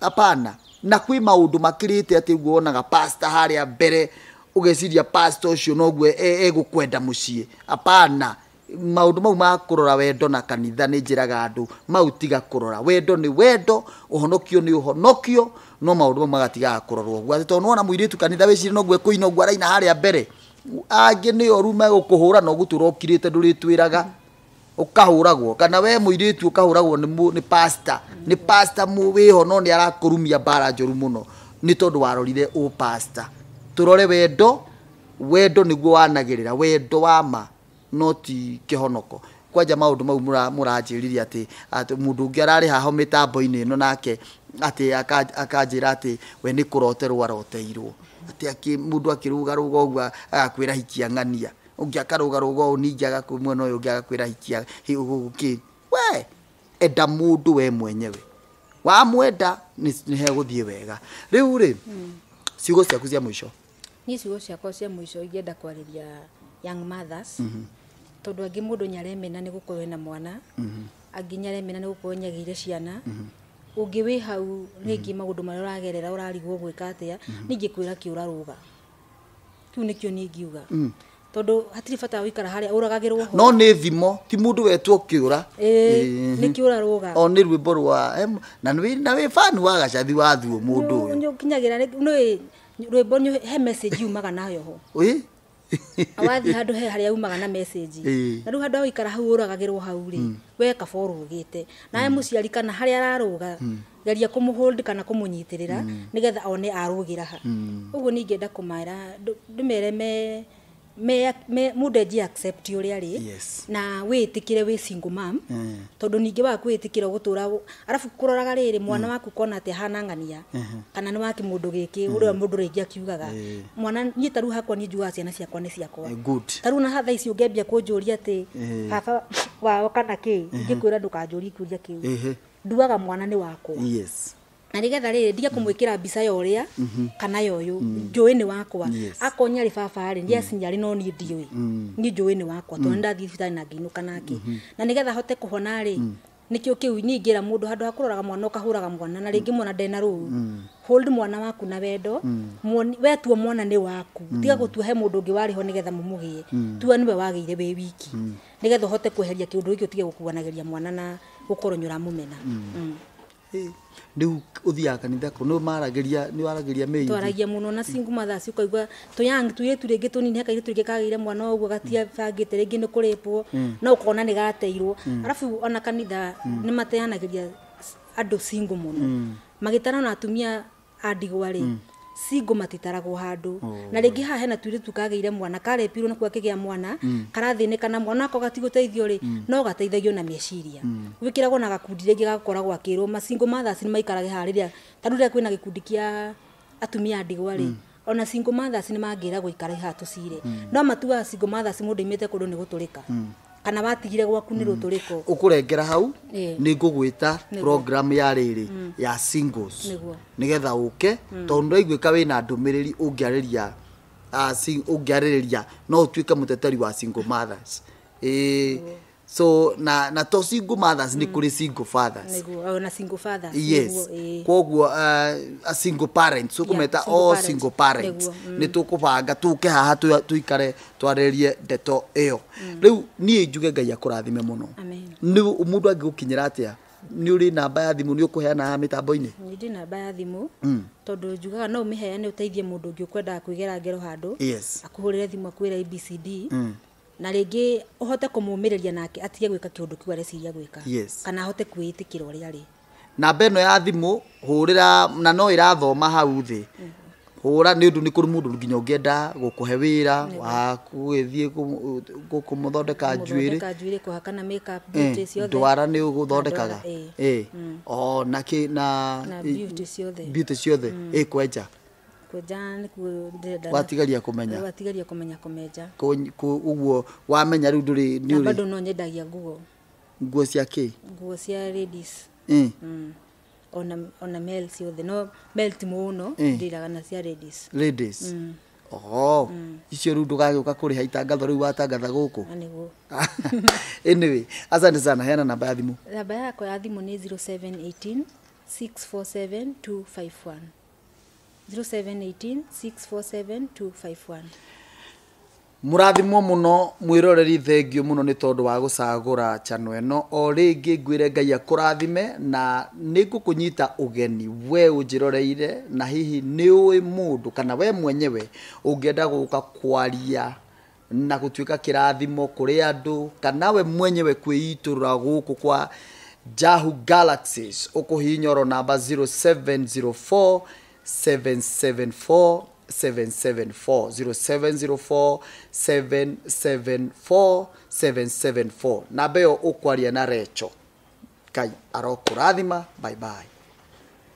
hapana. Na kwĩ maũndũ makĩrĩte atĩ ũguo wonaga pastor harĩa mbere ũgeciria pastor ũcio noguo egũkwenda mũciĩ, hapana. Maũndũ mau ma kũrora wendo na kanitha nĩ njĩraga andũ mau tiga kũrora. Wendo nĩ wendo, ũhonokio nĩ ũhonokio, no maũndũ mau magatigaga kũrorwo ũguo. Atĩ tondũ nĩwona mũirĩtu kanitha wĩcirie noguo ekũina ũguo araina harĩa mbere. Angĩ nĩ oru megũkũhũra na ũgũtũra ũkirĩte ndũrĩtwĩraga. Ũkahũragwo kana we mũirĩtu ũkahũragwo nĩ pastor. Nĩ pastor wĩho no nĩ arakũrumia mbara njũru mũno nĩ tondũ warorire ũ pastor. Tũrore wendo, wendo nĩguo wanagĩrĩra, wendo wa ma no ti kĩhonoko. Kwanja maũndũ mau mũranjĩrire atĩ mũndũ ũngĩ ararĩ haha mĩtambo-inĩ ĩno nake atĩ akanjĩra atĩ we nĩ kũroterwo aroteirwo. Atĩ mũndũ akĩrũgarũga ũguo agakwĩra hikia ng'ania. Ũngĩ akarũgarũga ũũ ningĩ agakwĩ mwena ũyũ ũngĩ agakwĩra hikia kĩ. We enda mũndũ we mwenyewe. Wamwenda nĩ hegũthiĩ wega. Rĩu rĩ, ciugo ciaku cia mũico. Niĩ ciugo ciakwa cia mũico ingĩenda kwarĩria young mothers. Tondũ angĩ mũndũ nĩaremena nĩ gũkorwo ena mwana, angĩ nĩaremena nĩ gũkorwo nĩagĩire ciana. Ũngĩ wĩ hau rĩngĩ maũndũ marĩa ũragerera ũrarigwo gwĩka atĩa, niĩ ingĩkwĩra kĩũra rũga. Kĩu nĩkĩo niĩ ingiuga. Tondũ hatirĩ bata wa gũikara harĩa ũragagĩrwo ho. No nĩ thimo, ti mũndũ wetwo kĩũra. Nĩ kĩũra rũga. O nĩ rwĩmbo rwa na wĩ fan wa Gacathi wa Thuo mũndũ ũyũ. Nĩũkinyagĩra nĩ rwĩmbo nĩ he message yumaga nayo ho. Awathi handũ he harĩa umaga na message. Na rĩu handũ ha gũikara hau ũragagĩrwo hau rĩ, we kaba ũrũgĩte. Nawe mũciari kana harĩa ararũga, geria kũmũhold kana kũmũnyitĩrĩra nĩgetha one arũgĩra ha. Ũguo niĩ ingĩenda kũmera ndĩmere me mũndũ enjie accept ũrĩa arĩ, na wĩtĩkĩre wĩ single mom, tondũ ningĩ waga kwĩtĩkĩra ũgũtũra arabu kũroraga rĩrĩ mwana waku kona atĩ ahana ng'ania kana nĩ wake mũndũ gĩkĩ ũrĩa mũndũ rĩngĩ akiugaga mwana niĩ ta rĩu hakwa niĩ njugaga ciana ciakwa nĩ ciakwa. Ta rĩu na thaa ici ũngĩambia kũnjũria atĩ baba wao kana kĩ, ingĩkwĩra ndũkanjũrie kĩũria kĩu. Nduaga mwana nĩ wakwa. Na nĩgetha rĩrĩ ndige kũmwĩkĩra mbica ya ũrĩa kana ya ũyũ, njũĩ nĩ wakwa. Akorwo nĩ arĩ baba rĩ, yes nĩ arĩ no niĩ ndiũĩ. Niĩ njũĩ nĩ wakwa tondũ nĩndathiĩ thibitarĩ na ngĩinũka nake. Na nĩgetha hote kũhona rĩ, nĩkĩo kĩu niĩ ingĩra mũndũ handũ ha kũroraga mwana ũkahũraga mwana na rĩngĩ mwana ndena rũru. Hold mwana waku na wendo, we tua mwana nĩ waku. Tiga gũtua he mũndũ ũngĩ warĩ ho nĩgetha mũmũgĩe. Tua nĩwe wagĩire wĩ wiki. Nĩgetha ũhote kweheria kĩũndũ gĩkĩ ũtige gũkuanagĩria mwana na gũkorwo nĩ ũramũmena. Rĩu ũthiaga kanitha kũ nĩ waragĩria mĩithi. Twaragia mũno na single mothers ũkaigua tũyang tũirĩtu rĩngĩ tũnini he kairĩtu rĩngĩ kagĩire mwana ũguo gatiabangĩte rĩngĩ nĩ kũrĩpwo no ũkona nĩ gateirwo. Arabu ona kanitha nĩ mateanagĩria andũ single mũno. Magĩtara na atumia a ndigwa rĩ, single matitaragwo handũ. Na rĩngĩ haha hena tũirĩtu kagĩire mwana karepirwo nĩkuo akĩgĩa mwana karathĩnĩka na mwana ako gatigũteithio rĩ, no gateithagio na meciria. Gwĩkĩragwo na gakundi rĩngĩ gakoragwo akĩrwo ma single mothers nĩ maikarage haha rĩrĩa ta rĩu rĩrĩa kwĩna gĩkundi kĩa atumia a ndigwa rĩ, ona single mothers nĩ mangĩragwo ikara haha tũcire. No matuaga single mothers mũndũ aimĩte kũndũ nĩ gũtũrĩka. Kana watigire gwaku nĩ rũtũrĩko. Ũkũrengera hau nĩ ngũgwĩta program ya rĩrĩ ya singles nĩgetha ũke tondũ ndaiguĩka wĩna ndũmĩrĩri ũngĩarĩria ũngĩarĩrĩria no ũtuĩke mũteteri wa single mothers. So na to single mothers nĩ kũrĩ single fathers. Nĩguo na single fathers. Yes. Koguo single parents ũkũmeta all single parents nĩ tũkũbanga tũke haha tũikare twarĩrie ndeto ĩyo. Rĩu niĩ njuge Ngai akũrathime mũno. Nĩ mũndũ angĩgũkinyĩra atĩa? Nĩ ũrĩ namba ya thimũ nĩ ũkũheana haha mĩtambo-inĩ? Nĩ ndĩ namba ya thimũ tondũ njugaga no ũmĩheane ũteithie mũndũ ũngĩ ũkwendaga kwĩgera ngero handũ. Akũhũrĩre thimũ akwĩre ABCD. Na rĩngĩ ũhote kũmũmĩrĩria nake atige gwĩka kĩũndũ kĩu areciria gwĩka. Kana ahote kwĩĩtĩkĩra ũrĩa arĩ. Namba ĩno ya thimũ hũrĩra na no ĩrathoma hau thĩ. Hũra nĩ ũndũ nĩ kũrĩ mũndũ nginya ũngĩenda gũkũhe wĩra wa gũgĩthiĩ kũmũthondeka njuĩrĩ. Kũmũthondeka njuĩrĩ, kũhakana makeup, beauty ciothe. Ndwara nĩ ũgũthondekaga. O na kĩ na beauty ciothe. Beauty ciothe. Kwenja. Kwenja nĩkuo ndĩrenda. Watigaria kũmenya. Watigaria kũmenya kũmenja. Ũguo wamenya rĩu ndũrĩ nĩ ũrĩ. Na bado no nyendagia nguo. Nguo cia kĩ? Nguo cia ladies. Ona male ciothe no male ti mũno ndĩraga na cia ladies. Ladies. Oho. Icio rĩu ndũgagĩũka kũrĩha itangatho rĩu watangatha gũkũ. Nĩguo. Anyway, asante sana. Heana namba ya thimũ. Namba yakwa ya thimũ nĩ 0718 647 251. 0718 647 251. Mũrathimwo mũno mwĩroreri, thengio mũno nĩ tondũ wa gũcagũra channel ĩno. O rĩngĩ ngwĩre Ngai akũrathime, na nĩ ngũkũnyita ũgeni we ũnjĩroreire, na hihi nĩ ũĩ mũndũ kana we mwenyewe ũngĩenda gũka kwaria na gũtuĩka kĩrathimo kũrĩ andũ, kana we mwenyewe kwĩitũrũra gũkũ kwa Jahu Galaxies, ũkũhihinya oro namba 0704 774 774, 0704 774 774. Namba ĩyo ũkwaria na Recho. Ngai arokũrathima. Bye bye.